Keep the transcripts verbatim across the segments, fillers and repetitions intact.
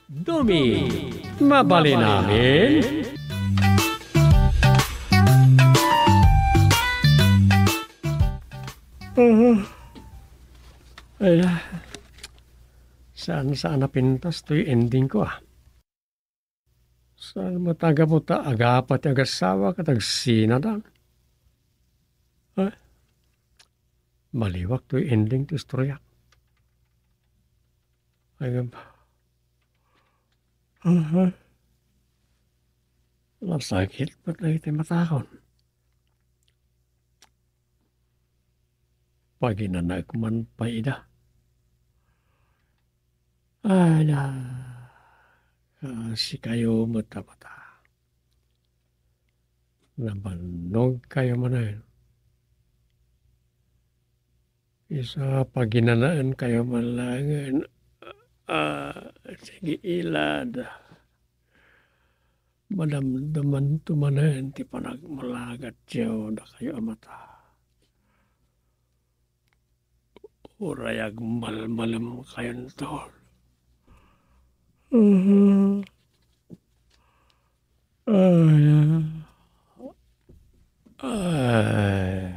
Dumi, mabalin amin? Ah, ay, ah. Saan, saan a pintas toy ending ko, ah. Saan met a gapu ta agapu ti agasawa ket agsinada? Ah, maliwak toy ending ti istorya. Ay, aha. Nasakit met dagiti matakon. Paginanaek man pay ida. Ala, kasikayo met a mata. Nabannogkayo manen. Isu a paginanaenkayo man laengen, ah, sige, ilad. Madamdamanto manen ti panagmulagatyo dakayo a mata. Uray agmalmalemkayonto. Mhm. Ay, ay.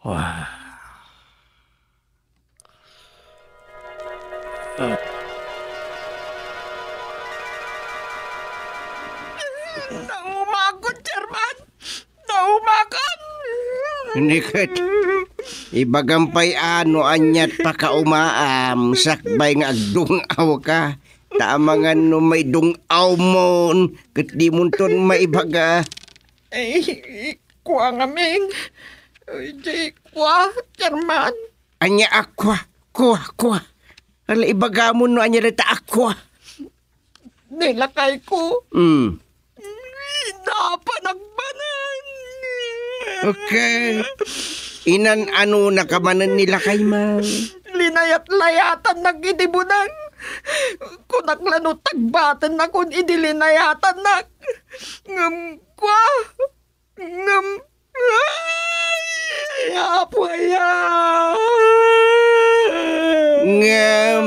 Ah. Ah. Naumakon, Chairman! Naumakon! Ni ket, ibagam pay a no ania't pakaumaam sakbay nga agdung-awka. Ta amangan no maidung-awmon ket dimonton maibaga. Ay, kua ngamin. Ay, di, kua, Chairman. Ania a kua, kua, kua. Ala, ibagamon no ania dayta a kua. Ni lakayko. Hmm. Napan agbanen. Okay. Inan-anonaka manen ni lakaymo? Linayat-layatannak iti buneng. Kunak la no tagbatennakon idi linayatannak. Ngem kua, ngem, ay, Apo aya. Ngem,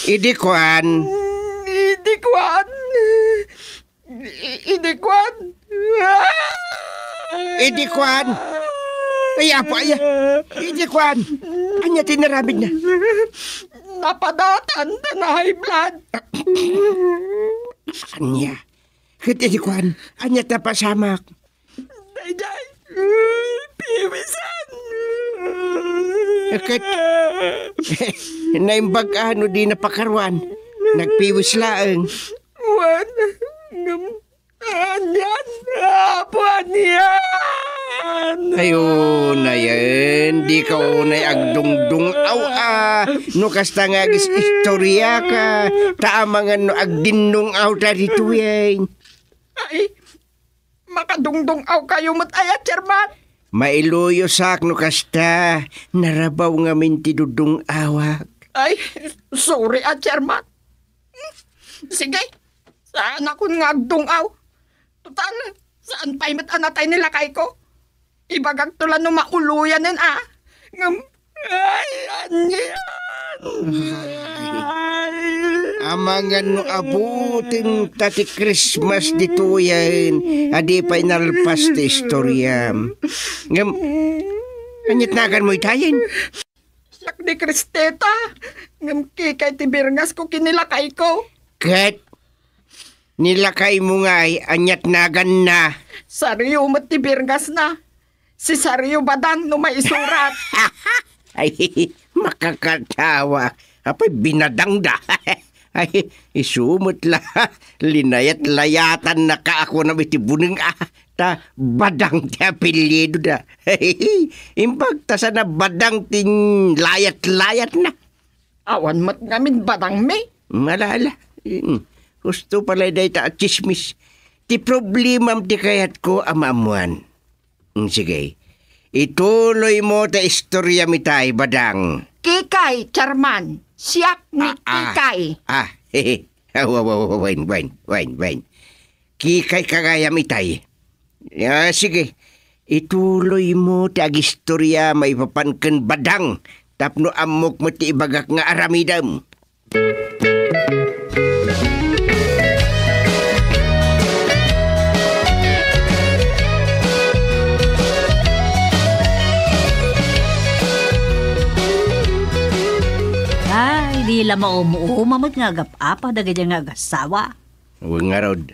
idi kuan. Idi kuan. I-, idi kuan. Idi kuan. Ay, Apo aya. Idi kuan. Ania ti inaramidna? Napadatan ta na high blood. Ania? Ket idi kuan, ania ti napasamak? Daydiay, piwisan. Ket, naimbag a no di napakaruan, nagpiwis laeng. Wen, ngem, anian, Apo, anian? Ay, unayen, dika unay agdungdung-aw a, no kasta nga agis-istoriaka, ta amangan no agdinnung-aw ta ditoyen. Ay, makadungdung-awkayo met aya, Chairman? Mailuyosak no kasta, narabaw ngamin ti dudung-awak. Ay, sorry a, Chairman. Sige, saanakon nga agdung-aw. Total, saan pay met a natay ni lakayko. Ibagakto la no mauloyanen a. Ngem, ay, anian? Ay. Amangan no abutem ta ti Christmas ditoyen, a di pay nalpas ti istoriam. Ngem, ania't naganmo itayen? Siak ni Cristeta, ngem kikay ti birngasko ken ni lakayko. Ket ni lakaymo ngay, ania't naganna? Sario met ti birngasna. Si Sario Badang no maisurat. Ay, makakatawa. Apay binadangda? Ay, isu met la. Linayat-layatannaka a kunam iti buneng a. Ta Badang ti apelyidoda. Imbag ta saan a Badang ti layat-layatna. Awan met ngamin badangmi. Ala, ala. Mm. Husto pala dayta a tsismis. Ti problemam ti kayatko a maammuan. Mm, sige. Ituloymo ta istoriam itay, Badang. Kikay, Chairman. Siak ni Ah, ah. Kikay. Ah, hehe. Aw, aw, aw, aw, wen, wen, wen, wen. Kikay ka gayam itay. Ah, sige. Ituloymo ti agistoria maipapan ken Badang tapno ammok met ti ibagak nga aramidem. Ay, di la maum-uma met nga agap-apa dagiti nga agasawa. Wen ngarud,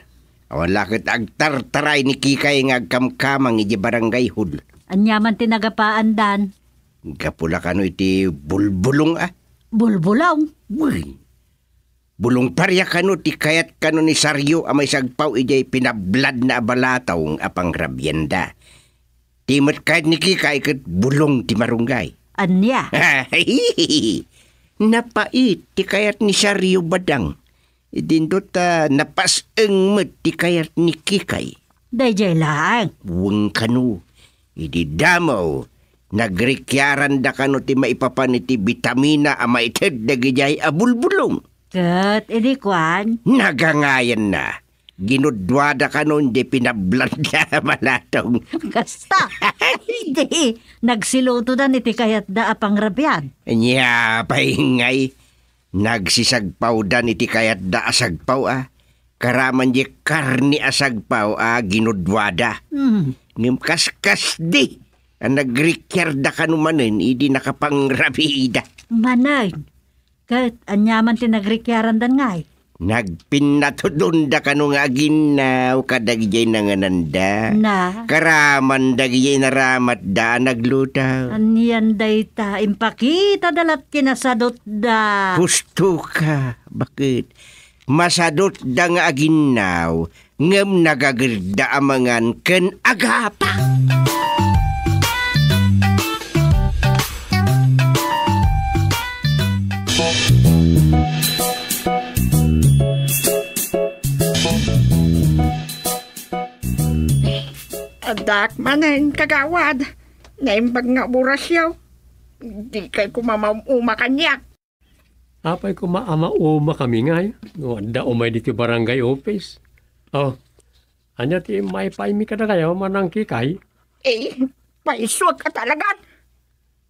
awan la ket agtartaray ni Kikay nga agkamkamang idiay barangay hall. Ania man ti nagapaandan? Gapu la kano iti bulbulong, a? Bulbulong? Wen. Bulong paria kano ti kayat kano ni Sario a maisagpaw idiay pinabladna a balatong a pangrabianda. Ti met kayat ni Kikay ket bulong ti marunggay. Ania? Napait ti kayat ni Sario, Badang. Idinto ta napas-eng met ti kayat ni Kikay. Daydiay laeng. Wen kano, idi damo, nagrikiaranda kano ti maipapan iti bitamina a maited dagidiay a bulbulong. Ket idi kuan? Nagangayanna. Ginudduada kano iti pinabladna a balatong. Kasta. Idi, nagsilutodan iti kayatda a pangrabian. Ania pay ngay, nagsisagpawdan iti kayatda a sagpaw, a. Karaman di karne a sagpaw a ginudduada. Hmm. Ngem kaskasdi a nagrikiarda kano manen idi nakapangrabiida. Manen. Ket ania man ti nagrikiarandan ngay? Nagpinnatudonda kano nga aginnaw kadagijay nangananda. Na? Karaman dagijay naramatda a nagluto. Anian dayta? Impakitada lat kinasadutda. Husto ka. Baket? Masadutda nga aginnaw, ngem nagagedda a mangan ken agapa. Addak manen, kagawad. Naimbag nga orasyo. Dikay koma maum-uma kaniak. Apay koma a mauma kami ngay no adda umay ditoy barangay office? Oh, ania ti maipaaymi kadakayo, Manang Kikay? Eh, paisuak a talagan.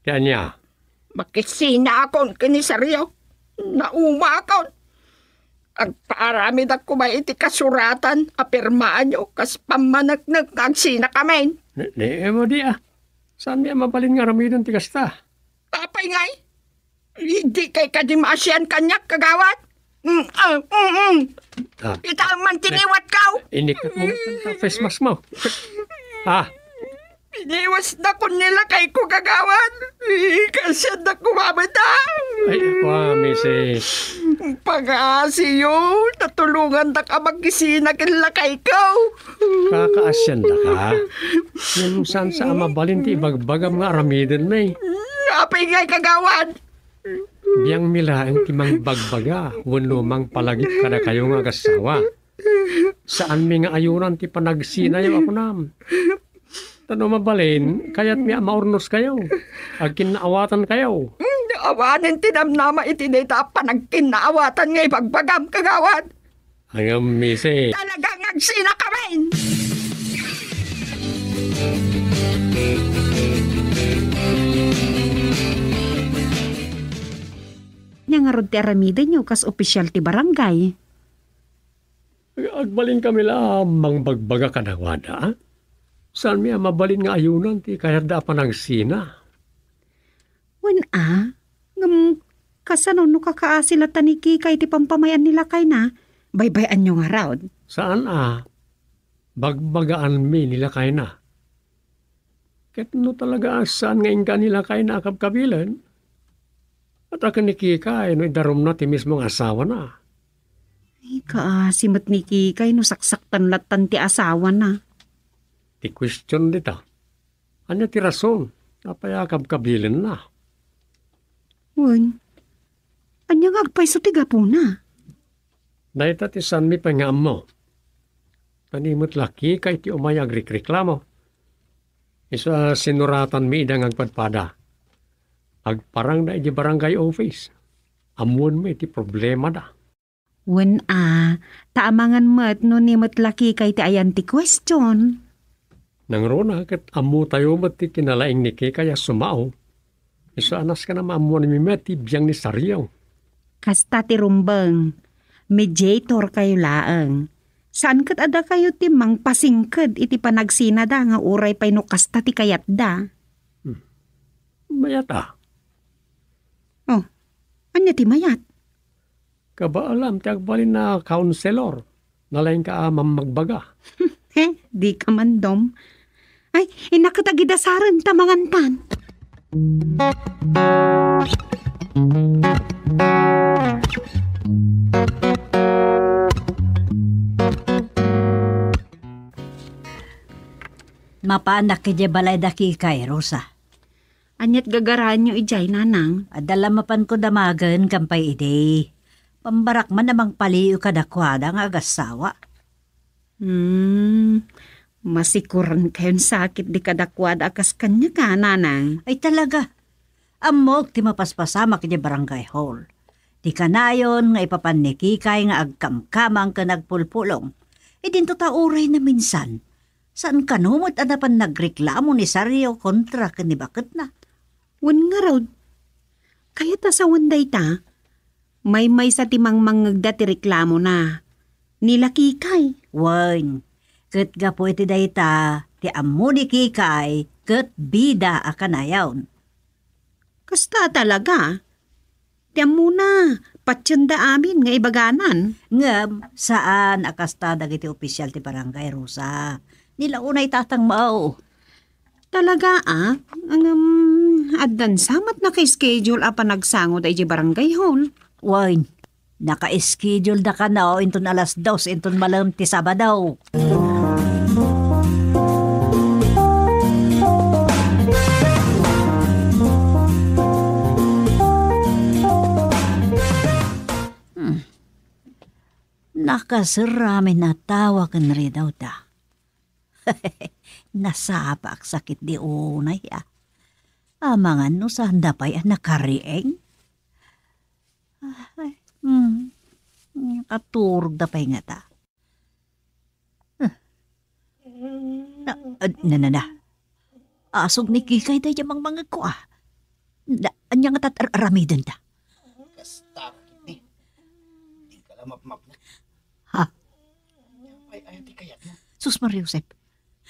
Ti ania? Makisina akon ken ni Sario. Nauma akon. Agpaaramidak koma iti kasuratan a pirmaanyo kas pammaneknek nga agsinakamin. Ni, ni, emo di, a. Saanmi a mabalin nga aramiden ti kasta? Apay ngay? Dikay kadi maasian kaniak, kagawad? Mm, ah, mm, mm. Ah. Ita man ti liwatko. Inikkat mo ta face mask mo. Ah. Piniwasdakon ni lakayko, kagawad. Ikasiandak koma met, a. Ay, ako, a, misis. Pangngasiyo, ta tulongandak a makisina ken lakayko. Kakaasiandaka? Ngem saan sa a mabalin ti ibagbagam nga aramidenmi? Apay ngay, kagawad? Biangmi laeng ti mangbagbaga wenno mangpalagip kadakayo nga agassawa. Saanmi nga ayonan ti panagsinayo a kunam. Ta no mabalin, kayatmi a maurnoskayo. Agkinnaawatankayo. Mm, awanen ti namnama iti dayta a panagkinnaawatan nga ibagbagam, kagawad. Ngem, misis. Talagang agsinakamin! Ania ngarud ti aramidenyo kas opisyal ti barangay? Ag-, agbalinkami la a mangbagbaga kadakuada. Saanmi a mabalin nga ayonan ti kayatda a panagsina. Wen a, ngem kasano no kakaasi latta ni Kikay ti pampamay-an ni lakayna? Baybay-anyo ngarud. Saan a, bagbagaanmi ni lakayna. Ket no talaga a saan nga inka ni lakayna a kabkabilen, at akin ni Kikay no idarumna ti mismo nga asawana. Ay, kaasi met ni Kikay no saksaktan lattan ti asawana. Ti kuestion dita, ania ti rason? Apay a kabkabilenna? Wen, ania nga agpayso ti gapuna? Dayta ti saanmi pay nga ammo. Ta ni met la Kikay ti umay agrikreklamo. Isu a sinuratanmi ida nga agpadpada. Agparangda idiay barangay office. Ammoenmi ti problemada. Wen a, ta amangan met no ni met la Kikay ti ayan ti kuestion. Nangruna ket ammotayo met ti kinalaing ni Kikay a sumao. Isu a nasken a maammoanmi met ti biang ni Sario. Kasta ti rumbeng, mediator kayo laeng. Saan ket a dakayo ti mangpasingked iti panagsinada nga uray pay no kasta ti kayatda. Hmm. Mayat a. Oh, ania ti mayat? Kabaalam ti agbalin a counselor. Nalaingka a mammagbaga. He, di ka man, Dom. Ay, inna ket agidasaren ta mangantan. Mapanak idiay balay da Kikay, Rosa. Aniat gagaraanyo idiay, nanang? Adda la mapanko damagen, kampay idi. Pambarak man a mangpaliw kadakuada nga agassawa. Hmm, masikuran kayon sakit di kadakuada a kas kaniaka, nanang. Ay, talaga. Ammok ti mapaspasamak idiay barangay hall. Ti kanayon nga ipapan ni Kikay nga agkamkamang ken agpulpulong. Idinto ta uray na minsan. Saan kano met a napan nagreklamo ni Sario kontra ken ni baketna? Wen ngarud, kayat a sawen dayta, maymaysa ti mangmangngegda ti reklamona. Ni la Kikay. Wen, ket gapu iti dayta, ti ammo ni Kikay ket bida a kanayon. Kasta talaga. Ti ammona, patienda amin nga ibaganan. Ngem, saan a kasta dagiti opisyal ti barangay, Rosa. Ni la unay tatangmo. Talaga, a? Ngem, addan sa met naka-schedule a panagsangoda idiay barangay hall? Wen, naka-schedule da kano inton alas dos inton malem ti Sabado. Hmm. Nakaserramin a tawa ken ridawda. Nasapaak sakit di unay, a. Amangan no saanda pay a nakariing? Ay, hmm. Nakaturogda pay ngata. Huh. Na, ah, na, na, na. Asog ni Kikay daydiay mangmangegko, a. Na, ania ngata ar-, aramidenda? Kasta ka kiti. Di ka la mapmapna. Ha? Ay, ay, di kayat mo. Sus, Maria Josep.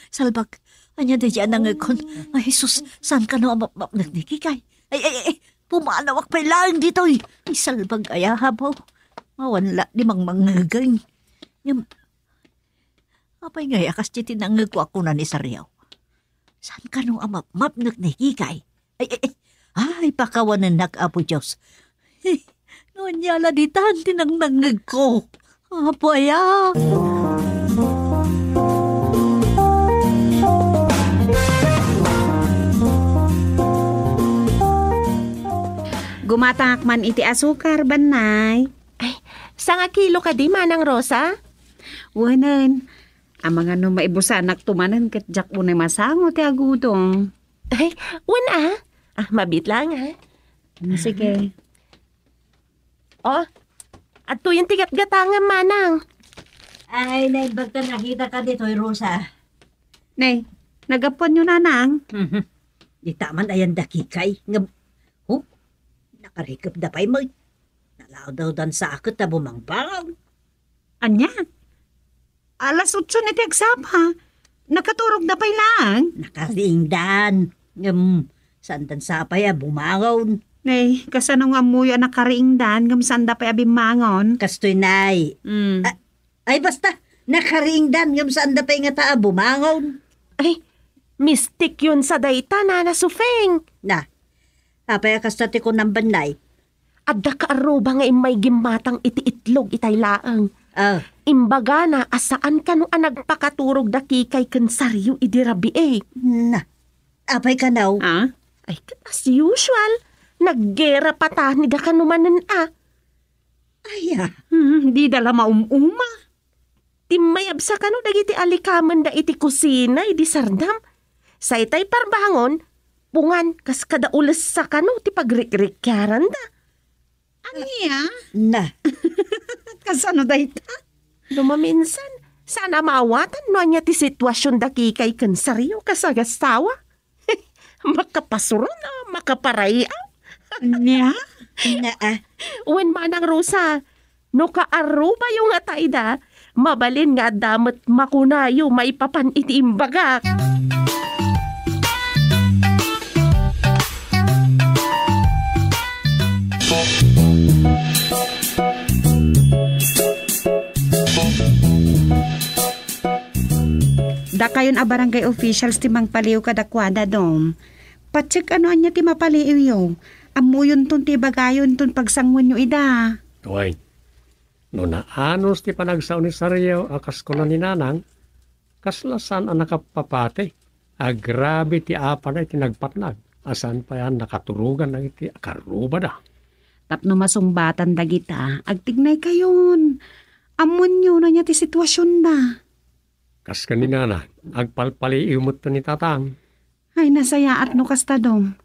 Salbag, ania daydiay a nangegkon? Ay, sus, saan kano a mapmapnek ni Kikay? Ay, ay, ay, pumanawak pay laeng ditoy. Ay, salbag, ay, ahabaw. Awan la, di mangmangegeng. Ngem, apay ngay a kas ti tinangegko a kuna ni Sariaw? Saan kano a mapmapnek ni Kikay? Ay, ay, ay. Ay, pakawanennak, Apo Dios. Hey, no ania la ditan ti nangnangegko. Apo aya. Gumatangak man iti asukar, Bannay. Ay, sangakilo kadi, Manang Rosa? Wenen, amangan no maibusanakto manen ket diak unay masango ti agudong. Ay, wen a. Ah, mabit lang, ha? Mm, sige. Oh, adtoyen ti gatgatangam, Manang. Ay, naimbag ta nakitaka ditoy, Rosa. Nay, nagapuanyo, Nanang? Mhm. Dita man ayan da Kikay, nga, huh? Nakarikepda pay met. Nalawdawdan sa ket a bumangbangon. Ania? Alas otso na ti agsapa. Nakaturogda pay laeng? Nakariingdan. Ngem, saandan sa pay a bumangon. Nay, kasano nga ammoyo a nakariingdan ngem saanda pay a bimmangon? Kastoy, Nay. Mm. A-, ay, basta, nakariingdan ngem saanda pay ngata a bumangon. Ay, mistik yon sa dayta, Nana Sufeng. Na, apay a kasta ti kunam, Bannay? Adda kaarruba nga immay gimmatang iti itlog itay laeng. Ah. Imbagana a saan kano a nagpakaturog da Kikay ken Sario idi rabii. Na, apay kano? Ah? Ay, ket as usual, naggera patani da kano manen a. Aya. Hmm, di da la maum-uma. Timmayabsa kano dagiti alikamenda iti kusina idi sardam. Saytay parbangon, pungan kas kada ulessa kano ti pagrikrikiaranda. Ania? Na. Kasano dayta? No maminsan, saan a maawatan no ania ti situasion da Kikay ken Sario kas agassawa. Makapasuron a makaparayaw. Ania? Nga, ah. Wen, Manang Rosa, no kaarubayo ngata ida, mabalin nga adda met makunayo maipapan iti imbagak. Dakayon a barangay officials ti mangpaliiw kadakuada, Dom. Patiek no ania ti mapaliiwyo. Ammoyonton ti ibagayo inton pagsanguenyo ida. Wen, no naanus ti panagsao ni Sario a kas kuna ni Nanang, kasla saan a nakapapati. Agrabe ti apada iti nagpatnag a saan pay a nakaturogan dagiti karrubada. Tapno masungbatan dagita, agtignaykayon. Ammoenyo no ania ti situasionda. Kas ken ni Nanang, agpalpaliiw met ni Tatang. Ay, nasayaat no kasta, Dom.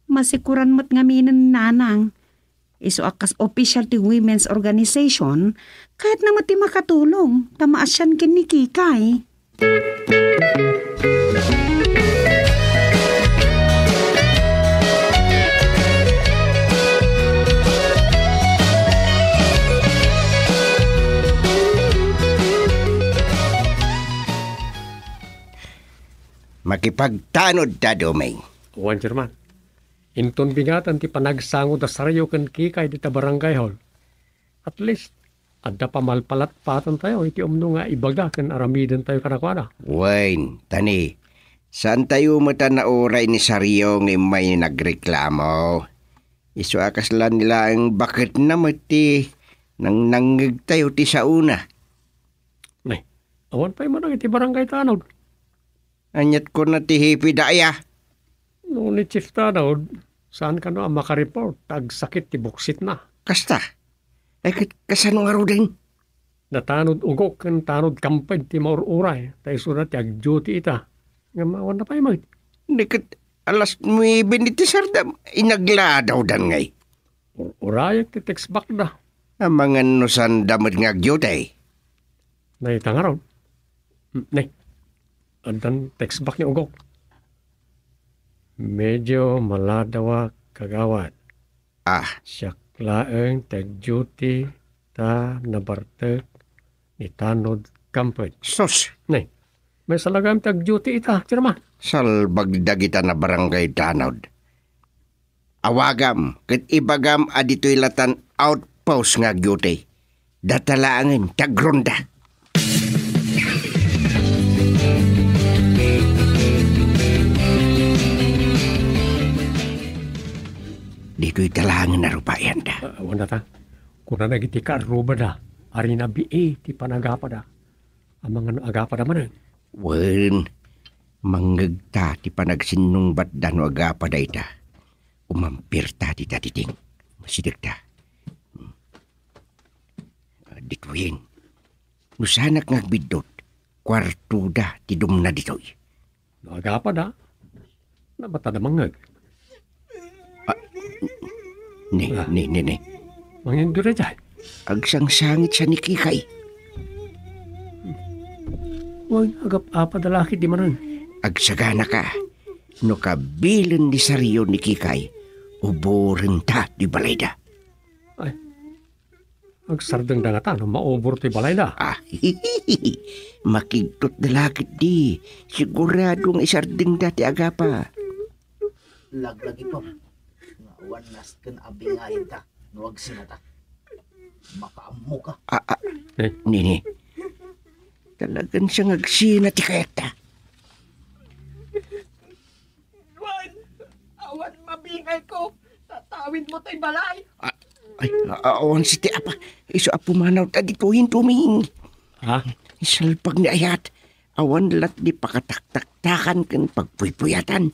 Masikuran met ngamin ni Nanang. Isu a kas opisyal ti women's organization, kayatna met ti makatulong, ta maasian ken ni Kikay. Makipagtanod ta, Doming. Wen, Chairman. Inton bingatan ti panagsango da Sario ken Kikay dita barangay hall, at least, adda pamalpalatpatantayo iti umno nga ibaga ken aramidentayo kadakuada. Wen, ta ni, saantayo met a nauray ni Sario nga immay nagreklamo. Isu a kasla ni laeng baketna met ti nangnangngegtayo ti saona. Nay, awan pay man iti barangay tanod. Aniat kuna ti hepe da aya? No ni Chief Tanod, saan kano a makareport ta agsakit ti buksitna. Kasta? Ay, ket kasano ngaruden? Natanod ugok ken tanod kamped ti maur-uray, ta isuna ti agduty ita. Ngem awanna pay met. Ni ket alas nuebe iti sardam, inagladawdan ngay. Ur-urayek ti text back da. Amangan no sanda met nga agduty. Nay, ta ngarud. Hmm, nay. Addan text back ni ugok. Medyo maladawak, kagawad. Ah. Siak laeng ti agduty ta nabartek ni Tanod kamped. Sus! Nay, may salagam ti agduty ita, Chairman. Salbag dagita na barangay Tanod. Awagam ket ibagam a ditoy latan outpost nga agduty. Data laengen ti agronda. Ditoy ta laengen a rupaenda. Ah, awan ta. Kuna dagiti kaarrubada, arina bii ti panagapada. Amangan no agapada manen. Wen, mangngegta ti panagsinnungbatda no agapada ita. Umampirta ti tatiting. Masidegta. Hmm. Ditoyen. No saanak nga agbiddut, kuartoda ti dumna ditoy. No agapada, nabatada mangngeg. Ah, ni, Ah. ni, ni, ni. Mangngeg daydiay. Agsangsangit sa ni Kikay. Wen, agap-apada la ket di manen. Agsagana ka. No kabilen ni Sario ni Kikay, uborenta ti balayda. Ay. Agsardengda ngata no maubor ti balayda. Ah, makigtot da la ketdi. Sigurado nga isardengda ti agapa. Laglagipem nga awan nasken a bingayenta no agsinata. Makaammoka. Ah, ah, Eh. Nini. Talagan siya nga agsina ti kayatta. Juan, awan mabingayko. Tatawidmo tay balay. Ah, ay, a-, awan siti apa. Isu a pumanawta ditoyen, Doming. Ha? Isalpag ni ayat. Awan lat di pakataktaktakan ken pagpuypuyatan.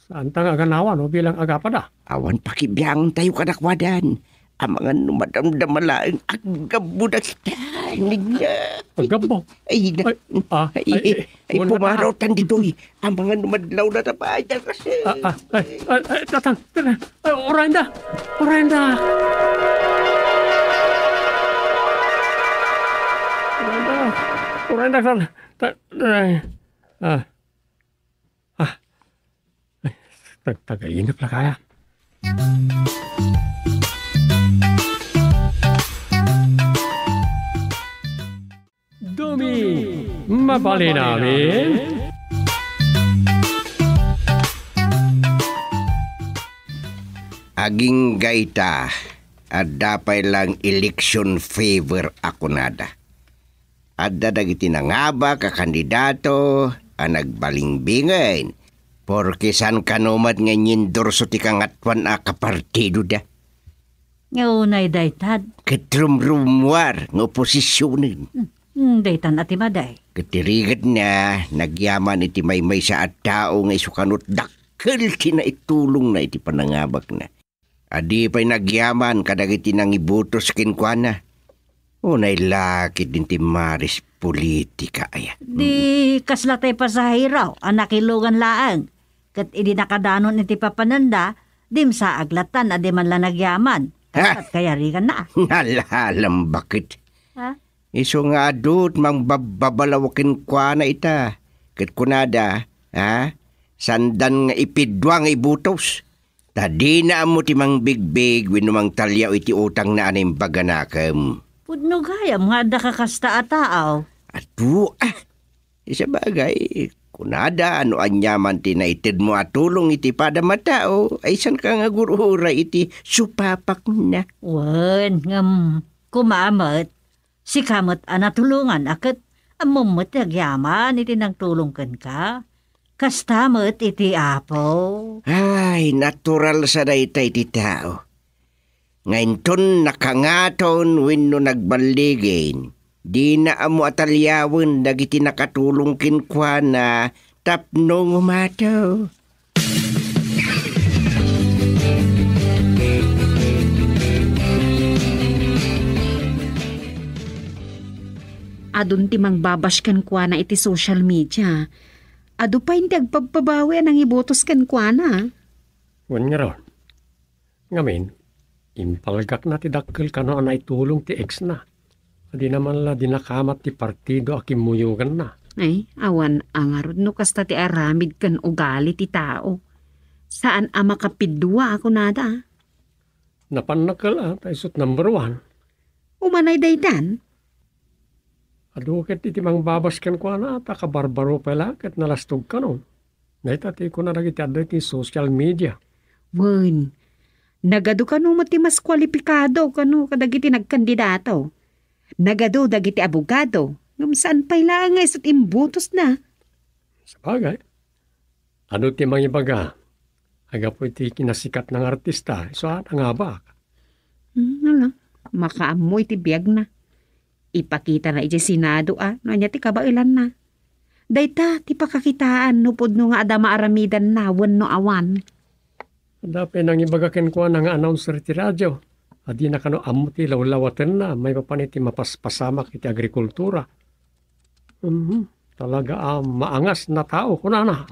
Saanta nga aganawan no bilang agapada? Awan pakibiangentayo kadakuadan. Amangan no madamdama laeng aggabbo dagita. Nigna. Aggabbo? Ay, na-, Ay, ah, ay, ay, ay, ay, wala na. Pumarawtan ditoy. Amangan no madlaw na tapay. Ah, ah, ay, ay, ay, tatang, tatang. Ay, oranda. Oranda. Oranda. Oranda, tatang. Ta-, ay. Ah. Ah. Ay, tag-, tagainep la kaya. Balinamin. Agingga ita, adda pay lang election fever a kunada. Adda dagiti nangabak a kandidato a nagbalingbingen, porke saan kano met nga inyendorso ti kangatoan a kapartidoda. Nga unay daytan. Ket rumrumuar nga oposisionen. Hmm, hmm, daytan a ti maday. Ket ti rigatna, nagyaman iti maymaysa a tao nga isu kano dakkel ti naitulongna iti panangabakna. A di pay nagyaman kadagiti nangibotos kenkuana. Unay la ketdin ti maris politika, aya. Di kasla tay pasahero a nakilogan laeng. Ket idi nakadanon iti papananda, dimsaag lattan a di man la nagyaman. Ha? Ket kayariganna. Nalalam bakit? Ha? Isu nga adu ti mangbabbabalaw kenkuana ita. Ket kunada, ha? Saandan nga ipidua nga ibotos. Ta dina ammo ti mangbigbig wenno mangtaliaw iti utangna a naimbag a nakem. Pudno gayam nga adda kakasta a tao. Adu, ah. Sabagay, kunada no aniaman ti naitedmo a tulong iti padam a tao, ay saan ka nga agur-uray iti supapakna. Wen, ngem, kuma met, sika met a natulongan a ket ammom met ti agyaman iti nangtulong kenka. Kasta met iti Apo. Ay, natural sa dayta iti tao. Nga inton nakangaton wenno nagballigin, dina ammo a taliawen dagiti nakatulong kenkuana tapno ngumato. Adun ti mangbabash kenkuana iti social media. Adu pay ti agpabpabawi a nangibotos kenkuana. Wen ngarud. Ngamin, impalgakna ti dakkel kano a naitulong ti ex-na. Dina man la dinakamat ti partido a kimmuyoganna. Ay, awan a ngarud no kasta ti aramid ken ugali ti tao. Saan a makapidua a kunada. Napan nakkel a, ta isut number one. Umanay daytan? Adu ket iti mangbabash kenkuana, ta kabarbaro pay la ket nalastog kano. Dayta ti kuna dagiti adda iti social media. Wen, nagadu kano met ti mas kualipikado kano kadagiti nagkandidato. Nagadu dagiti abogado, ngem saan pay laeng nga isut imbotosna. Sabagay. Adu ti mangibaga, agapu iti kinasikatna nga artista, isu a nangabak. Hmm, ala, makaammo iti biagna. Ipakitana iti Senado a no ania ti kabaelanna. Dayta ti pakakitaan no pudno nga adda maaramidanna wenno awan. Adda pay nangibaga kenkuana nga announcer ti radio a dina kano ammo ti lawlawatenna maipapan iti mapaspasamak iti agrikultura. Mhm. Talaga a maangas na tao, kunana.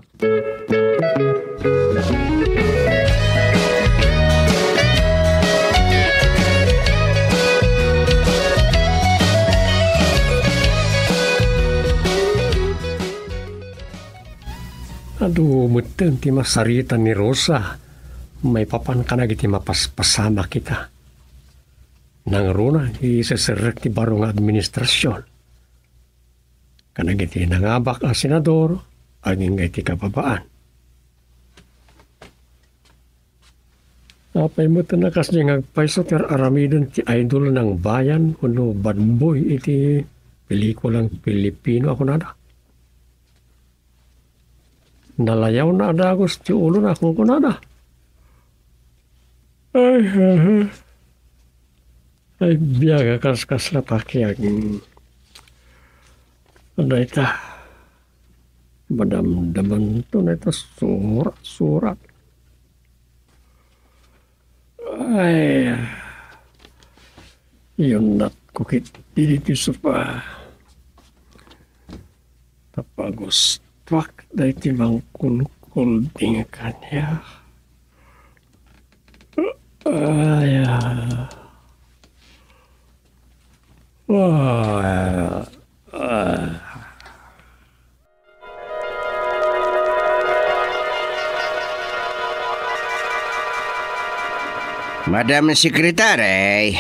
Adu metten ti masarita ni Rosa maipapan kadagiti mapaspasamak ita. Nangruna ti iseserrek ti baro nga administrasion. Kadagiti nangabak a senador, agingga iti kababaan. Apay met a kasdiay nga agpayso ti ar-aramiden ti Idol ng Bayan wenno Bad Boy iti pelikulang Pilipino a kunada? Nalayawna a dagus ti ulona, kunkunada. Ay, hehe. Ay, biag a kaskasla, pakiag. Dayta. Madamdamanto dayta surat-surat. Ay, yunnatko ketdi ditoy sofa. Ta pagustuak daytoy mangkulkulding kaniak. Ay, ah. Ah, ah. Madam Secretary,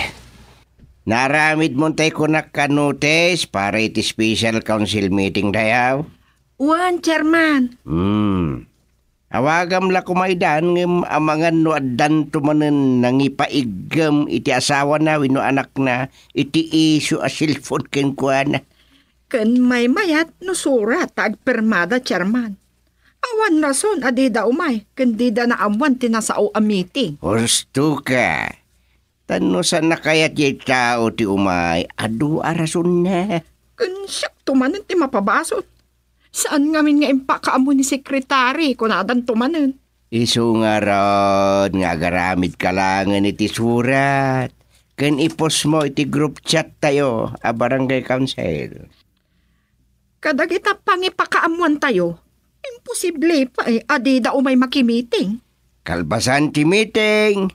Naaramidmo tay kunak a notice para iti special council meeting tayo? Wen, Chairman. Hmm. Awagam la koma idan ngem amangan no addanto manen nangipaiggem iti asawana wenno anakna iti isu a cellphone kenkuana. Ken maymayat no surat ta agpirmada, Chairman. Awan rason a dida umay ken dida naammoan ti nasao a meeting. Husto ka. Tan no saan a kayat jay tao ti umay, adu a rasonna. Ken siakto manen ti mapabasol. Saan ngamin nga impakaammo ni Sekretari, kunadanto manen. Isu ngarud nga agaramidka laengen iti surat ken ipostmo iti group chat tayo a barangay council. Kadagita pangipakaammoantayo, imposible pay a dida umay makimiting. Kalpasan ti meeting,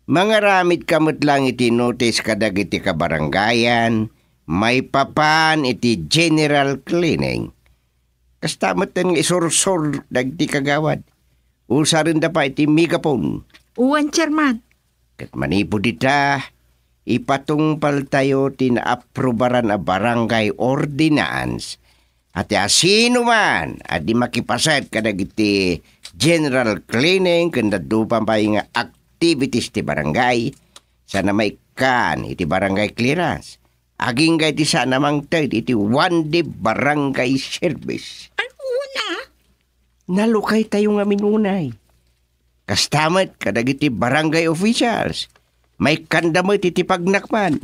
mangaramidka met laeng iti notice kadagiti kabarangayan maipapan iti general cleaning. Kasta met nga isursor dagiti kagawad. Usarenda pay iti megaphone. Wen, Chairman. Ket manipud ita, ipatungpaltayo ti naaprubaran a barangay ordinance a ti asinoman a di makipaset kadagiti general cleaning ken dadduma pay nga activities ti barangay, saan a maikkan iti barangay clearance, agingga iti saan a mangted iti one-day barangay service. Ay, una. Nalukaytayo ngamin unay. Kasta met kadagiti barangay officials, maikkanda met iti pagnakman.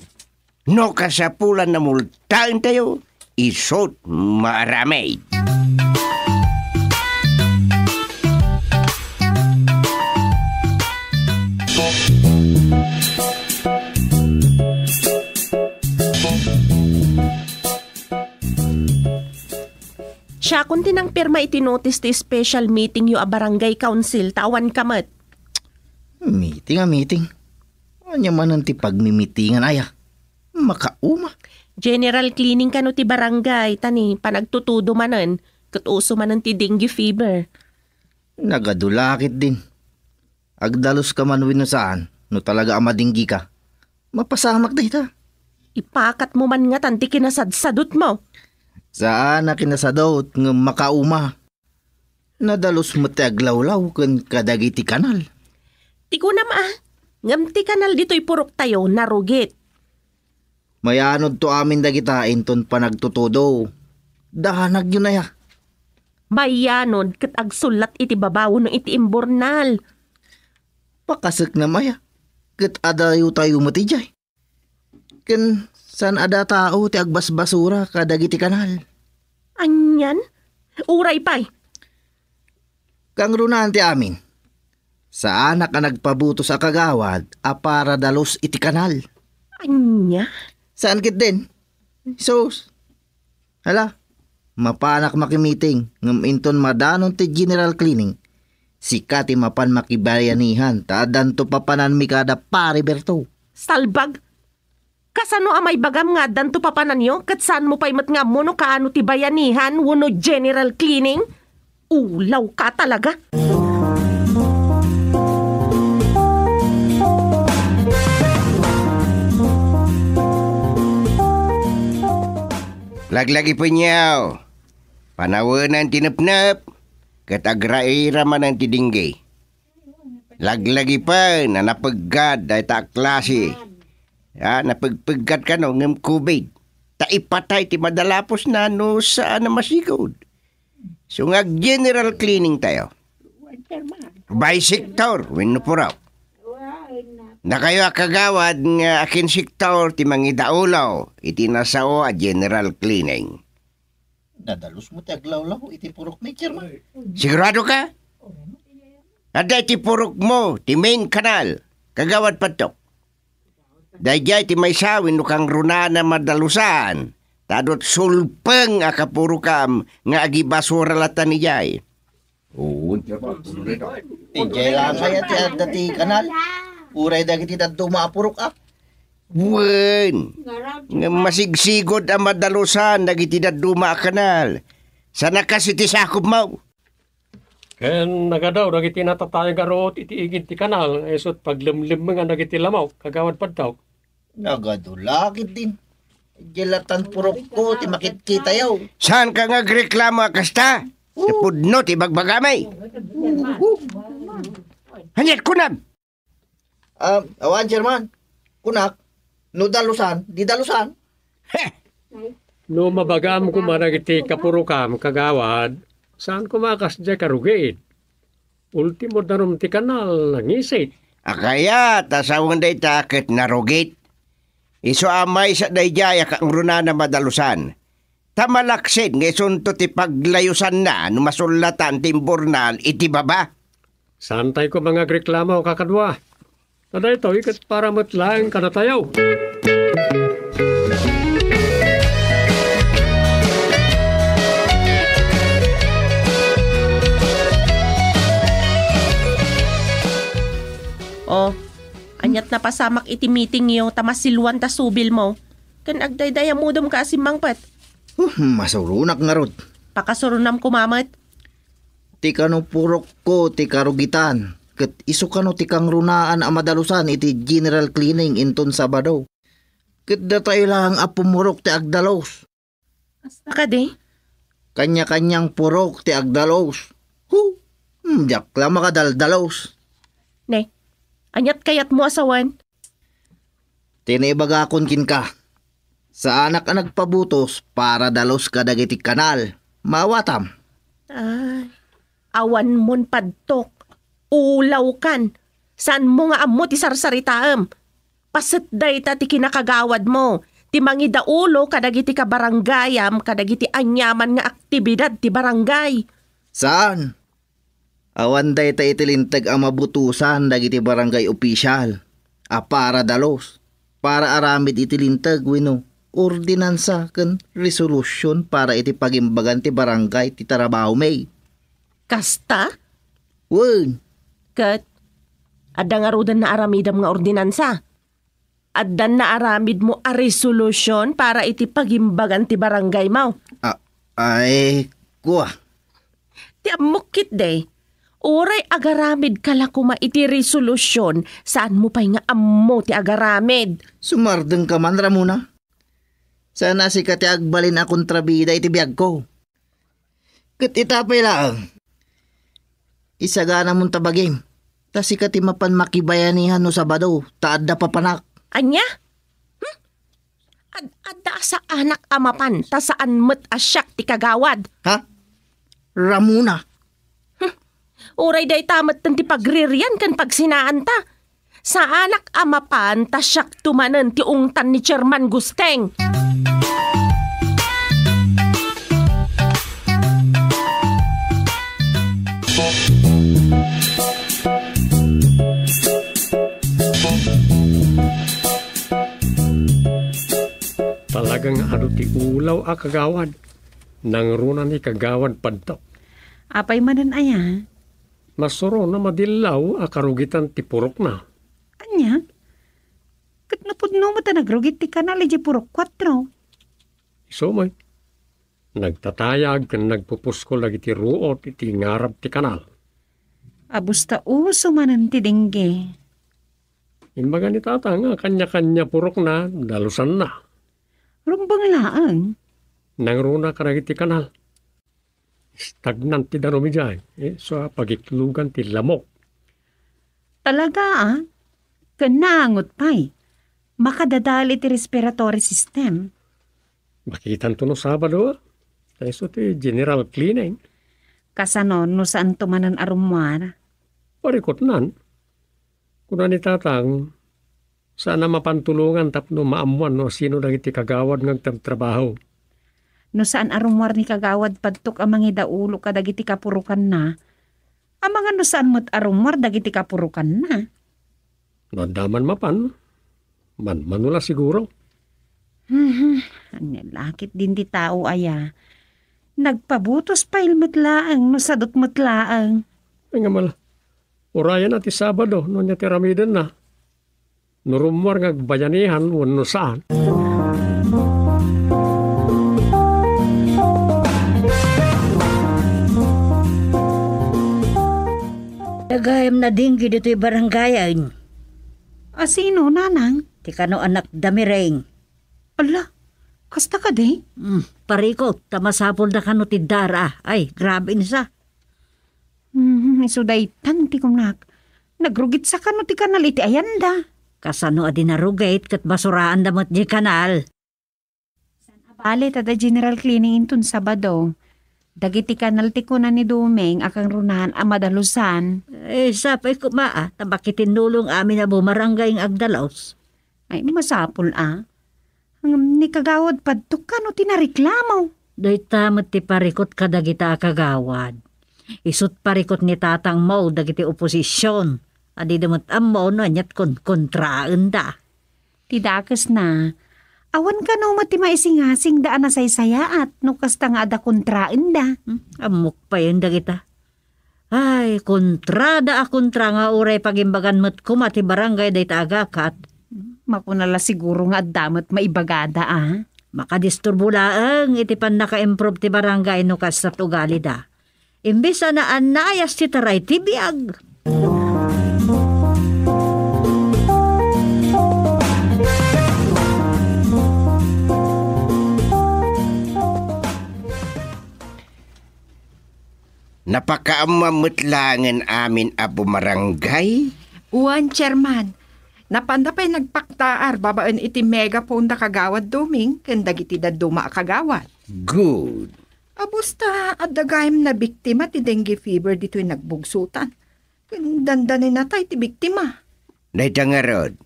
No kasapulan a multaentayo, isut' maaramid. Siakon ti nangpirma iti notice ti special meetingyo a barangay council, ta awanka met. Meeting a meeting. Ania manen ti pagmimitingan aya? Makauma. General cleaning kano ti barangay, ta ni panagtutudo manen, ket uso manen ti dengue fever. Nagadu la ketdin. Agdaluska man wenno saan, no talaga a madinggika, mapasamak dayta. Ipakatmo man ngatan ti kinasadsadutmo. Saan a kinasadut ngem makauma. Nadalus met ti aglawlaw ken kadagiti kanal. Ti kunam a, ngem ti kanal ditoy puroktayo narugit. Mayanodto amin dagita inton panagtutudo. Danagyo aya. Mayanod ket agsullat iti babaw no iti imburnal. Pakasek na maya, ket adayotayo met idiay. Ken saan a da tao ti agbasbasura kadagiti kanal. Anian? Uray pay. Kangrunaan ti amin. Saanak a nagpabutos a kagawad a para dalus iti kanal. Ania? Saan ketdin? Sus. Hala, mapanak makimiting, ngem inton madanon ti general cleaning, sika ti mapan makibayanihan ta addanto papananmi kada Pari Berto. Salbag! Kasano a maibagam nga addanto papananyo ket saanmo pay met nga ammo no kaano ti bayanihan wenno general cleaning? Ulawka talaga! Laglagipenyo! Panawenan ti nepnep, ket agraira manen ti dengue. Laglagipen a napeggat dayta a klase. Ah, napegpeggat kano ngem covid. Ta ipatay ti madalapusna no saan a masigud. So nga general cleaning tayo. By sector, wenno purok. Dakayo a kagawad nga akin sektor ti mangidaulo iti nasao a general cleaning. Nadalus mo ti aglawlaw iti purok mi, Chairman. Sigurado ka? Adda iti purok mo, ti main kanal, kagawad padtok. Daydiay ti maysa wenno kangrunaan a madalusan, ta adut sulpeng a kapurokam nga agibasura latta idiay. Oo, Chairman. Idiay lang kaya ti adda ti kanal. Uray dagiti dadduma a purok, ah. Wen, nga masigsigud a madalusan dagiti dadduma a kanal. Sana kas iti sakupmo. Ken nagadaw dagiti natatayo nga ruot iti igid ti kanal nga isut' paglemlemmengan dagiti lamaw, kagawad padtok. Nagadula, kitin. Diay latan purokko ti makitkitayo. Saan ka nga agreklamo a kasta? Ti pudno ti bagbagami. Aniat kunam? Ah, awan, Chairman. Kunak, no dalusan, di dalusan. Heh! No mabagam koma dagiti kapurokam, kagawad, saan koma a kasdiay karugit. Ultimo danum ti kanal, nangisit. Kayat a sawen dayta ket narugit. Isu a maysa daydiay a kangrunana madalusan. Ta malaksid nga isunto ti paglayusanna no masullatan ti imburnal iti baba. Saantay koma nga agreklamo, kakadua. Ta daytoy ket para met laeng kadatayo. Oh, aniat napasamak iti meetingyo ta masiluan ta subilmo. Ken agdaydayamudem ka a simmangpet. Huh, masuronak ngarud. Pakasurunam koma met. Ti kano purokko ti karugitan, ket isu kano ti kangrunaan a madalusan iti general cleaning inton Sabado. Ket datayo laeng a pumurok ti agdalus. Kasta kadi? Kanya-kanyang purok ti agdalus. Hu! Hmm, diak la makadaldalus. Ne, aniat kayatmo a sawen? Ti naibagakon kenka, saanak a nagpabutos para dalus kadagiti kanal. Maawatam? Ay, awanmon padtok. Ulawkan. Saanmo nga ammo ti sarsaritaem. Paset dayta ti kinakagawadmo, ti mangidaulo kadagiti kabaranggayam kadagiti aniaman nga aktibidad ti barangay. Saan? Awan dayta iti linteg a mabutosan dagiti barangay opisyal a para dalus, para aramid iti linteg wenno ordinansa ken resolusion para iti pagimbagan ti barangay ti tarabahomi. Kasta? Wen. Ket adda ngaruden naaramidem nga ordinansa? Addan naaramidmo a resolusion para iti pagimbagan ti barangaymo? A-, ay, kua. Ti ammok ketdi, uray agaramidka la koma iti resolusion, saanmo pay nga ammo ti agaramid. Sumardengka man, Ramona. Saan a sika ti agbalin a kontrabida iti biagko. Ket ita pay laeng, isaganamon ta bagim, ta sika ti mapan makibayanihan no Sabado, ta adda papanak. Ania? Hmm? Ad-, adda a saanak a mapan, ta saan met a siak ti kagawad. Ha? Ramona. Hmm. Uray dayta metten ti pagririan ken pagsinaanta. Saanak a mapan ta siakto manen ti ungtan ni Chairman Gusteng. Talaga nga adu ti ulaw a kagawad. Nangruna ni kagawad padto. Apay manen aya? Masuron a madillaw a karugitan ti purokna. Ania? Ket no pudno met a nagrugit ti kanal idiay purok kuatro. Isu met. Nagtatayag ken nagpupuskol dagiti ruot iti ngarab ti kanal. Abus ta uso manen ti dengge. Imbaga ni Tata nga kanya-kanya purokna, dalusanna. Rumbeng laeng. Nangruna kadagiti kanal. Stagnant ti danum idiay. Eh, so, pagiklugan ti lamok. Talaga, ah? Ken naangot pay. Makadadal iti respiratory system. Makitanto no Sabado, ah. Isu ti general cleaning. Kasano no saanto manen a rummuar? Parikutnan. Kuna ni Tatang, saan a mapan tulongan tapno maammuan no asino dagiti kagawad nga agtrabtrabaho. No saan a rummuar ni kagawad padtok a mangidaulo kadagiti kapurokanna, amangan no saan met a rummuar dagiti kapurokanna. No adda man mapan, manmano la siguro. Hmm, ania la ketdin ti tao aya. Nagpabutos pay met laeng no sadot met laeng. Ay nga mala, urayenna ti Sabado no ania ti aramidenna. No rummuar nga agbayanihan wenno saan. Gagayyem a dengge ditoy barangayen. A sino, nanang? ti kano anak da Miring. Ala, kasta kadi? Hmm, parikot, ta masapul da kano ti dara. Ay, grabe ni sa. Hmm, isu daytan ti kunak. Nagrugit sa kano ti kanal iti ayanda. Kasano a di narugit ket basuraan da met di kanal? Bale, ta da general cleaning inton Sabado. Dagiti kanal ti kuna ni Doming a kangrunaan a madalusan. Eh, sapay koma, ah, ta bakit tinulong amin a bumarangay nga agdalos? Ay, masapul, ah. Ngem ni Kagawad Padtok, kano ti nareklamo? Dayta met ti parikot kadagita a kagawad. Isut parikot ni tatangmo dagiti oposision. A dida met ammo no aniat kon-, kontraenda. Ti dakesna, awan kano met ti maisingasingda a nasaysayaat no kasta nga adda kontraenda. Hmm, ammok payen dagita. Ay, kontrada a kontra nga uray pagimbagan met koma ti barangay dayta agakat. Makuna la siguro nga adda met maibagada, a? Makadisturbo laeng iti pannaka-improve ti barangay no kasta ti ugalida. Imbes a naannayas ti taray ti biag. Napakaammo met laengen amin a bumarangay? Wen, Chairman. Napanda pay nagpaktaar babaen iti megaphone da Kagawad Doming ken dagiti dadduma a kagawad. Good. Abus ta adda gayam nabiktima ti dengue fever ditoy Nagbugsotan. Ken dandaninatay ti biktima. Dayta ngarud,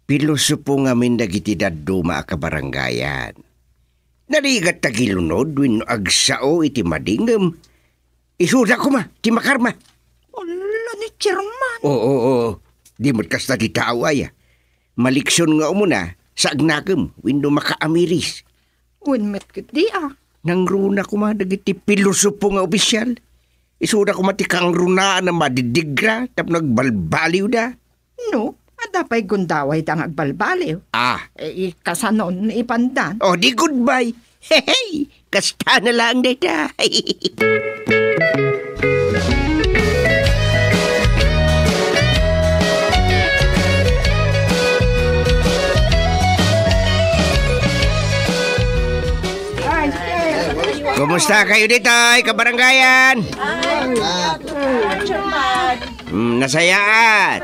pilosopo ngamin dagiti dadduma a kabarangayan. Narigat ta gilunod wenno agsao iti madi ngem isuda koma ti makarma. Ala ni Chairman. Oo, oo. Di met kasta ti tao aya. Maliksion nga umuna, sagnakem wenno makaamiris. Wen met ketdi, a. Nangruna koma dagiti pilosopo nga opisial. Isuda koma ti kangrunaan a madidigra tapno agbalbaliwda. No, adda pay gundawayda nga agbalbaliw. Ah. Eh, i-, kasano no ipandan? Oh, di goodbye. Hehey! Kasta na lang dayta. Kumusta kayo ditoy, kabarangayan? Mm, nasayaat.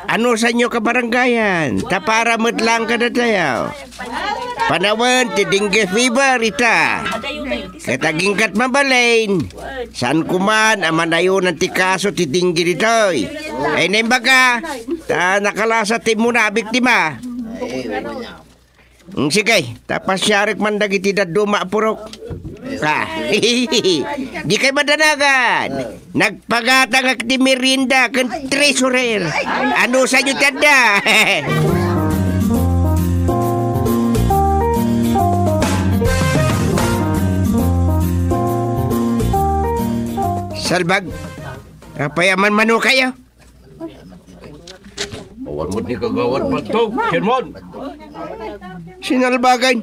Ano sa inyo kabarangayan? Ta para met lang kadatayo. Panawen ti dengue fever ita. Ket aginggat mabalin, saan kuman a manayonan ti kaso ti dengue ditoy. Ay, naimbag ka, ta nakalasa ti muna a biktima. Mm, sige, ta pasiarek man dagiti dadduma a purok. Ah, di kay madanagan. Nagpagatangak ti merienda ken treasurer. Ano sa inyo ti adda? Salbag, apay a manmano kayo? Awan met ni Kagawad Padtok, Chairman. Sinalbagan.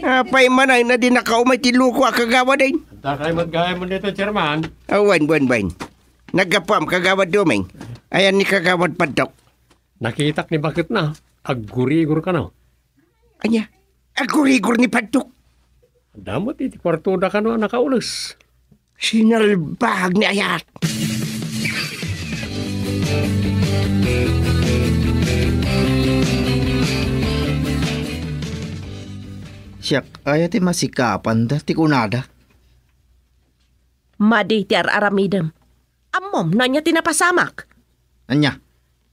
Apay man ay na di nakaumay ti loko a kagawad ay. Dakay met gayam dito, Chairman. Awan, wan, wan. Naggapuam, Kagawad Doming. Ayan ni Kagawad Padtok. Nakitak ni bakit na. Aggurigor ka na. Anya? Aggurigor ni Padtok. Damot iti kwarto da kano a nakaules. Sinalbag ni ayat. Siak aya ti masikapan da ti kunada. Madi ti ar-aramidem. Ammom no ania ti napasamak? Ania?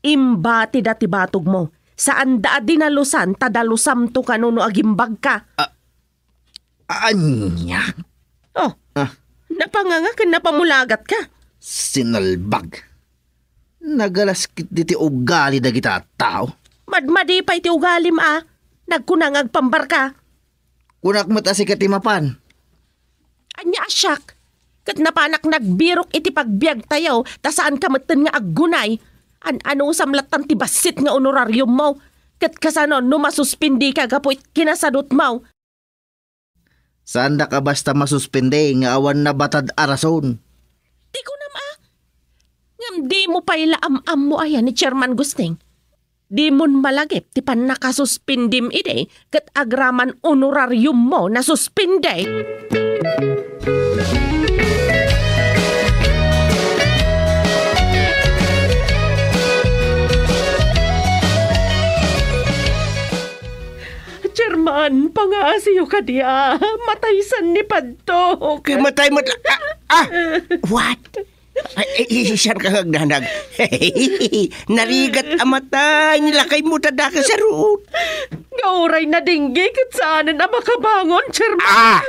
Imbatida ti batogmo. Saanda a dinalusan ta dalusamto kano no agimbagka. Ah, Ania? Oh, ah, napanganga ken napamulagat ka. Sinalbag. Nagalas ket diti ugali dagita a tao. Madmadi pay ti ugalim a. Nagkuna nga agpambarka. Kunak met a sika ti mapan. Ania a siak? Ket napanak nagbirok iti pagbiagtayo ta saan ka metten nga aggunay. An-anusam lattan ti bassit nga honorariummo. Ket kasano no masuspendika gapu iti kinasadutmo? Saandak a basta masuspende nga awan nabatad a rason. Ti kunam a? Ngem dimo pay la am-ammo aya ni Chairman Gusting? Dimon malagip ti pannakasuspindim idi ket agraman honorariummo nasuspindi. Chairman, pangaasiyo kadi a mataysan ni Padtok. Kay matay met la-, ah, ah, what? Ay, ay, ay, siya ka agdanag. Narigat a matay, nilakay mo ta daka sarut. Nga uray nadinggi ket saanen a makabangon, Chairman. Ah!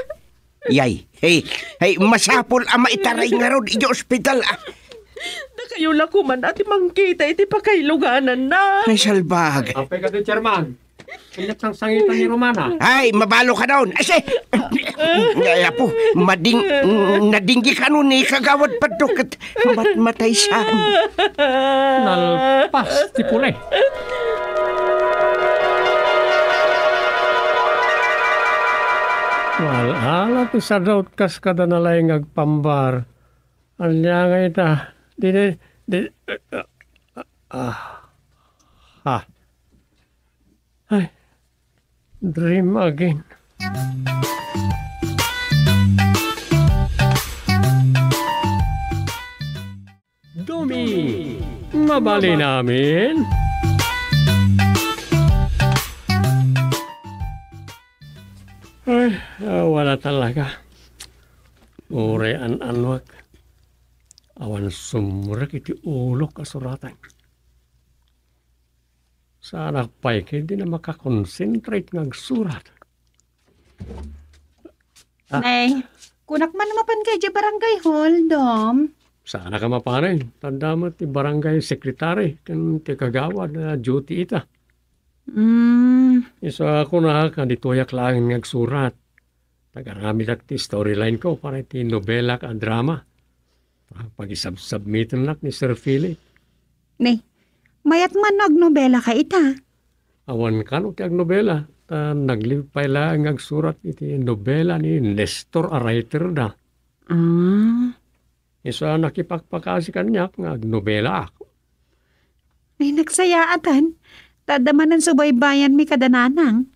Yay, hey, hey, masapul a maitaray ngarud iti ospital, ah. Dakayo la koman a ti mangkita iti pakailugananna. Ay, salbag. Apay kadi, Chairman? Kaniak sangsangitan ni Romana. Ay, mabalo ka daw. Ay, si-, ay, apo, mading-, nadinggi kano ni Kagawad Padtok ket mat-, matay siya. Nalpas ti pule. Wal-ala ti sadaw kas kada nalaing nga agpambar. Ania nga ita? Di, di, di, ah, ah, ha. Ay, dream again. Dumi, mabalin amin? Ay, ah, wala talaga. Uray an-anuak. Awan sumrek iti ulok a suratan. Saanak pay ketdi a makakonsentrate nga agsurat. Ah. Nay, kunak man mapan kay di barangay hall, Dom. Saanak a mapanen. Tanda met ti barangay secretary ken ti kagawad a duty ita. Mm. Isu a kunak a ditoyak laeng nga agsurat. Nag-aramidak ti storyline ko para iti nobelak a drama. Pagisubmitennak ni Sir Philip. Nay, mayat man no agnobela ka ita? Awan kano ti agnobela, ta naglibpay laeng nga agsurat iti nobela ni Nestor a writer da. Ah. Isu a nakipakpakasi kaniak nga agnobelaak. Ay, nagsayaatan. Ta adda manen subaybayanmi kada nanang.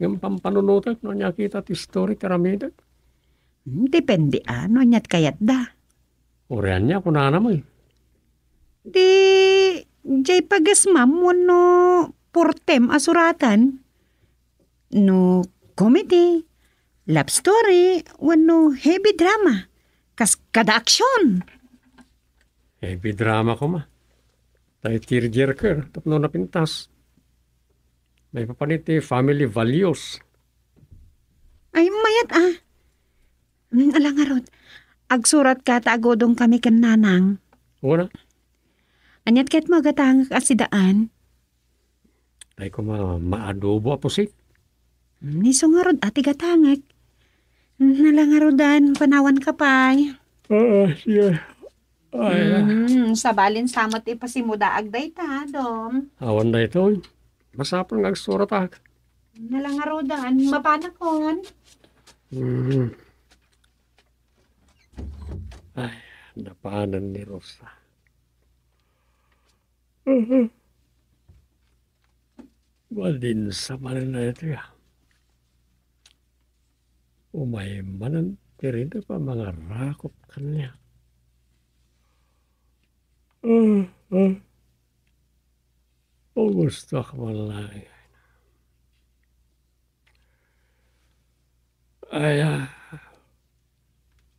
Ngem pampanunotek no ania kita ti story ti aramidek. Hmm, depende a no aniat kayatda. Uray ania kunana met. Di, jay pagasmam wenno portem a suratan. No comedy, love story, wenno heavy drama, kas kada aksyon. Heavy drama koma. Tay tearjerker tapno napintas. Maipapan iti family values. Ay, mayat, ah. Mm, ala ngarud, agsurat ka ta agudong kami ken nanang. Wen a. Aniat ket magatangek a sidaan? Tay koma maadobo a pusit. Mm, isu ngarud a ti gatangek. Mm, ala ngarudan, panawan ka pay. Oo, sige. Ay, ah. Mm, sabalin sa met ipasimudaag dayta, Dom. Awan daytoy. Masapul nga agsuratak. Ala ngarudan, mapanakon. Mm. Ay, napanan ni Rosa. Mhm. Madinsa manen daytoy, ah. Umay manen ti rida pa mangarakop kaniak. Ah, ah. O gusto ka man laeng. Ay, ah,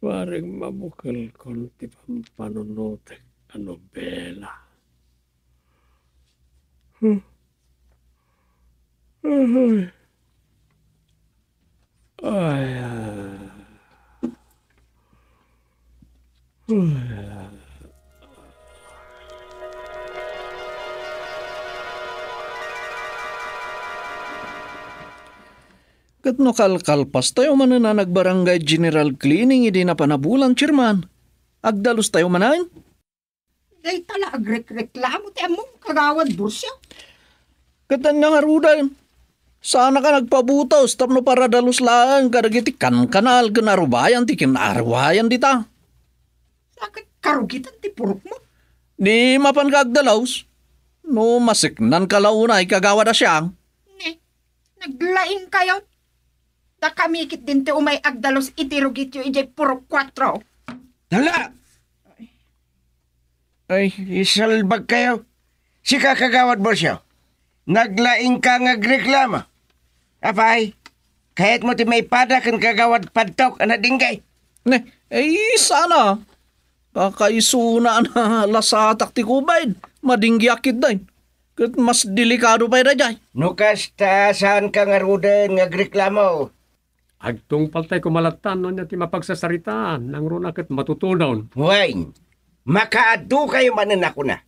bareng mabukelkon ti pampanunotek a nobela. Hmm. Ay. Ay, ah. Ay, ah. Ket no kalkalpastayo manen a nagbarangay general cleaning idi napan a bulan, Chairman, agdalustayo manen? Dayta la agrekreklamo ti ammom, Kagawad Burcio. Ket ania ngaruden? Saanka nagpabutos tapno paradalus laeng kadagiti kankanal ken arubayan ti kinarubayan dita. Sa ket karugitan ti purokmo? Di mapanka agdalus? No masiknanka la unay, Kagawad a Siang. Ne, naglaingkayon. Dakami ketdin ti umay agdalus iti rugityo idiay puro kuatro. Tala! Ay, isalbagkayo. Sika, Kagawad Borsio, naglaingka nga agreklamo. Apay, kayatmo ti maipada ken Kagawad Padtok a nadinggay? Ne, ay, sana. Kakaisuna a lasatak ti kubain. Madinggiak ketdin. Ket mas delikado pay daydiay. No kasta, saanka ngaruden nga agreklamo. Agtungpaltay koma latta no ania ti mapagsasaritaan, nangruna ket matutunaw. Wen, makaaddukayo manen a kuna.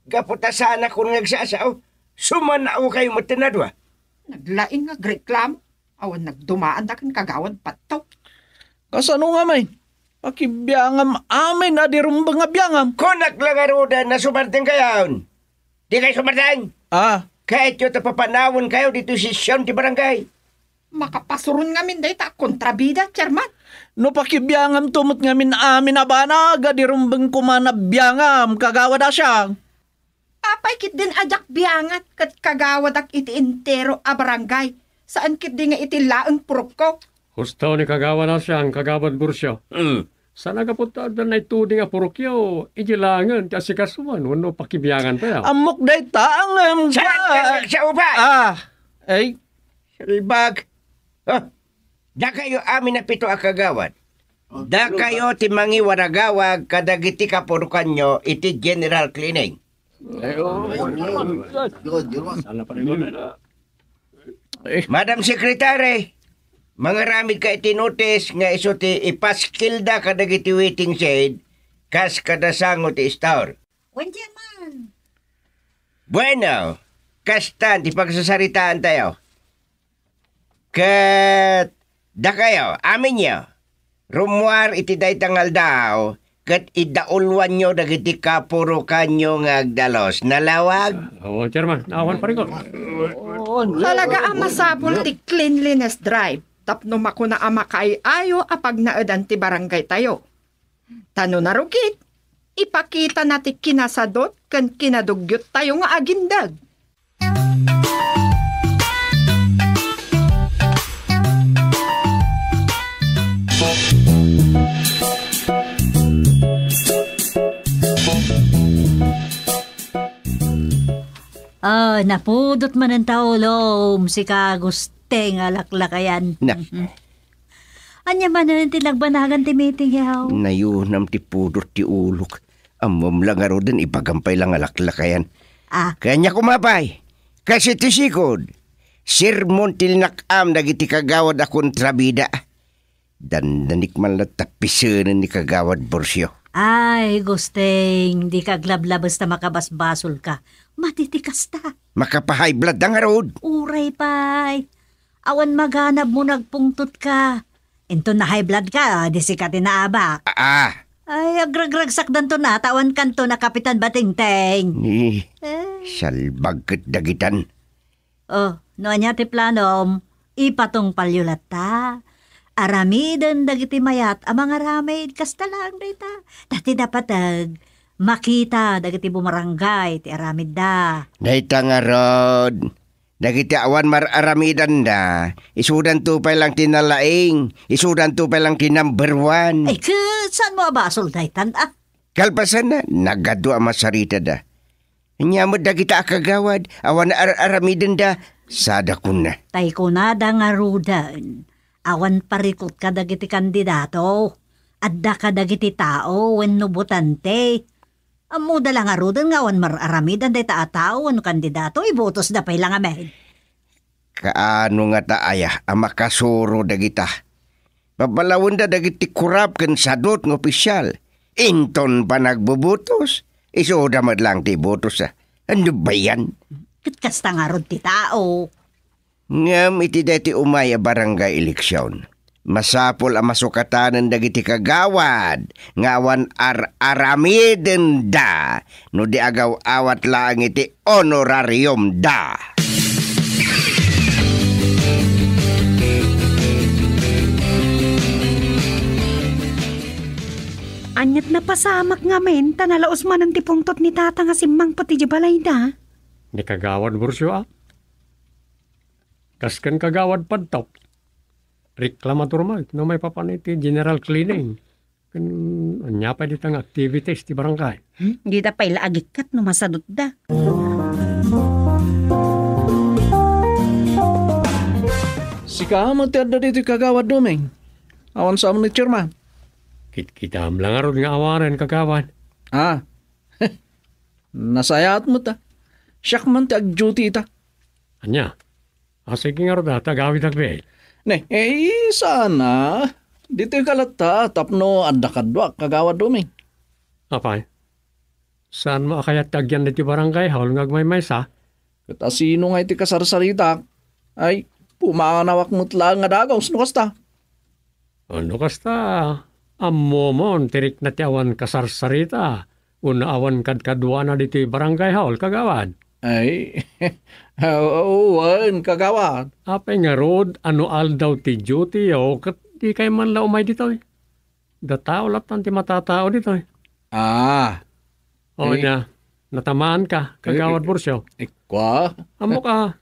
Gapu ta saanakon nga agsasao, sumanaokayo met a dua. Naglaing nga agreklamo, awan nagdumaanda ken Kagawad Padtok. Kasano ngamin? Pakibiangam amin a di rumbeng a biangam. Kunak la ngaruden a sumardengkayon. Dikay sumardeng? Ah. Kayatyo ta papanawenkayo ditoy sesion ti barangay. Makapasuron ngamin dayta a kontrabida, Chairman. No pakibiangamto met ngamin amin a banag a di rumbeng koma a biangam, Kagawad a Siang. Apay ketdin a diak biangan ket kagawadak iti entero a barangay, saan ketdi nga iti laeng purokko? Husto ni Kagawad a Siang, Kagawad Borsio. Mm. Saan a gapu ta adda nagtuding a purokyo, idiay laengen ti asikasuan wenno pakibiangan pay. Ammok dayta, ngem... Saan ka nagsaubat? Ah, ay. Salbag. Ah, dakayo amin a pito a kagawad. Dakayo ti mangiwaragawag kadagiti kapurokanyo iti general cleaning. Ay, oo. Good, good. Eh. Madam Secretary, mangaramidka iti notice nga isu ti ipaskilda kadagiti waiting shed kas kada sango ti store. Wen, Chairman. Bueno, kastan ti pagsasaritaantayo. Ket dakayo, aminyo, rummuar iti dayta nga aldaw, ket iddauluanyo dagiti kapurokanyo nga agdalus. Nalawag? Oo, Chairman. Awan, Parikot. Talaga a masapul ti cleanliness drive tapno makuna a makaay-ayo a pagnaedan ti barangaytayo. Ta no narugit, ipakitana ti kinasadut ken kinadugyuttayo nga agindeg. Ah, napudot manen ta ulom, sika Agustin a laklakayan. Na. Mhm. Ania manen ti nagbanagan ti meeting, yaw? Nayunam ti pudot ti ulok. Ammom la ngaruden, ibagam pay la nga laklakayan. Ah. Kanya kumapay, kas iti sikod, sermon ti linak-am dagiti kagawad a kontrabida. Dandanik man latta pisenen ni Kagawad Borsio. Ay, Gusteng, dika aglablabes ta makabasbasolka. Mati ti kasta. Makapahay blood da ngarud. Uray pay. Awan maganab mo nagpungtot ka. Inton na-high blood ka, di sika ti naabak. Ah, ah. Ay, agragragsak danto na, ta awan kanto na Kapitan Batingteng. Ni, eh, salbag ket dagitan. Oh, no ania ti planom, ipatungpalyo latta. Aramiden dagiti mayat a mangaramid, kasta laeng dayta. Ta ti napateg, makita dagiti bumaranggay ti aramidda. Dayta ngarud, dagiti awan mar-aramidanda, isudanto pay lang ti nalaing, isudanto pay lang ti number one. Ay, ket saan mo a basol daytan, ah? Kalpasanna, nagadu a masaritada. Ania met dagita a kagawad, awan ar-aramidenda, sada kunna. Tay kunada ngaruden, awan parikot kadagiti kandidato, adda kadagiti tao wenno botante. Ammoda la ngaruden nga awan mar-aramidan dayta a tao wenno kandidato, ibotosda pay la ngamin. Kaano ngata aya a makasuro dagita? Babalawenda dagiti kurap ken sadut nga opisial. Inton panagbubutos, isuda met lang ti ibutos, a. Ania bayan? Ket kasta ngarud ti tao. Ngem iti daytoy umay a barangay eleksion, masapul a masukatanen dagiti kagawad nga awan ar-aramidenda no di agaw-awat laeng iti honorariumda. Aniat napasamak ngamin ta nalaus manen ti pungtot ni Tata nga simmangpet idiay balayda. Ni Kagawad Burcio, a? Kas ken Kagawad Padtok, reklamador met no maipapan iti general cleaning. Ken ania pay dita nga activities ti barangay? Hmm? Dida pay la agikkat no masadutda. Sika met ti adda ditoy, Kagawad Doming. Awan sa ni chairman. Kitkitam la ngarud nga awanen, Kagawad. Ah. Nasayaat met, a. Siak man ti ag-duty ita. Ania? A, sige ngarud, a, ta agawidak met. Ne, e, saan a. Ditoy ka latta tapno adda kaduak, Kagawad Doming. Apay, saanmo a kayat ti agyan ditoy barangay hall nga agmaymaysa? Ket a sino ngay ti kasarsaritak? Ay, pumanawak met laeng a dagaw no kasta. Ano kasta, ammomon ti rikna ti awan kasarsarita, wenno awan kadkaduana ditoy barangay hall, Kagawad? Ay, wen, Kagawad. Apay ngarud, a no aldaw ti duty-yo, ket dikay man la umay ditoy? Dataw latta ti matatao ditoy. Ah. O, eh, nia, natamaanka, Kagawad Burcio? Eh, kua? Ammok a,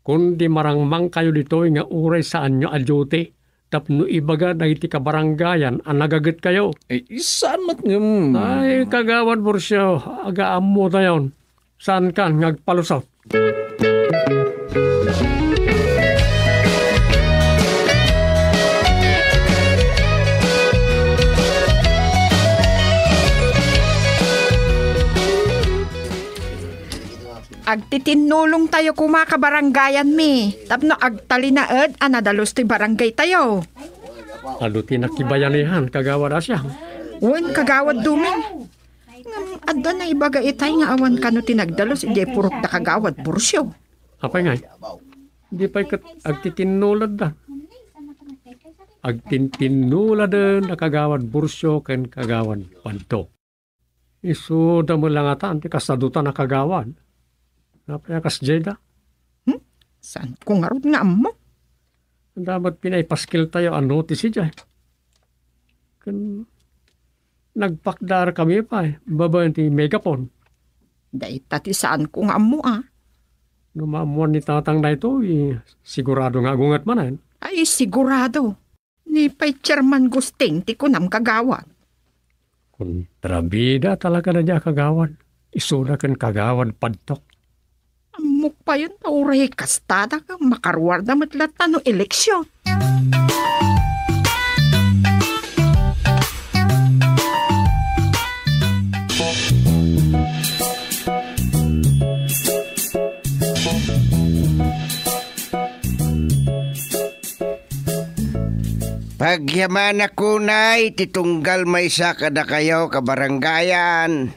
kundi marangmangkayo ditoy nga uray saanyo a duty tapno ibaga dagiti kabarangayan a nagagetkayo. Eh, saan met ngem? Ay, Kagawad Burcio, agaammotayon. Saankan nga agpalusot? Agtitinnulongtayo koma, kabarangayanmi, tapno agtalinaed a nadalus ti barangaytayo. Adu ti nakibayanihan, Kagawad Asia. Wen, Kagawad Doming. Ngem adda naibaga itay nga awan kano ti nagdalus idiay purok da Kagawad Burcio. Apay ngay? Di pay ket agtitinnuladda. Agtintinnuladen da Kagawad Burcio ken Kagawad Padtok. Isuda met la ngatan ti kasadutan a kagawad. Apay a kasdiay da? Hmm? Saanko ngarud nga ammo? Adda met pinaipaskiltayo a notice idiay. Ken nagpakdaarkami pay babaen ti megaphone. Dayta ti saanko nga ammo, a. No maammoan ni Tatang daytoy, sigurado nga agunget manen. Ay, sigurado. Ni pay Chairman Gusting ti kunam, Kagawad. Kontrabida talaga da dia, Kagawad. Isuda ken Kagawad Padtok. Ammok payen ta uray kastada ket makaruarda met latta no eleksion. Pagyamanakonay ti tunggal maysa kadakayo, kabarangayan,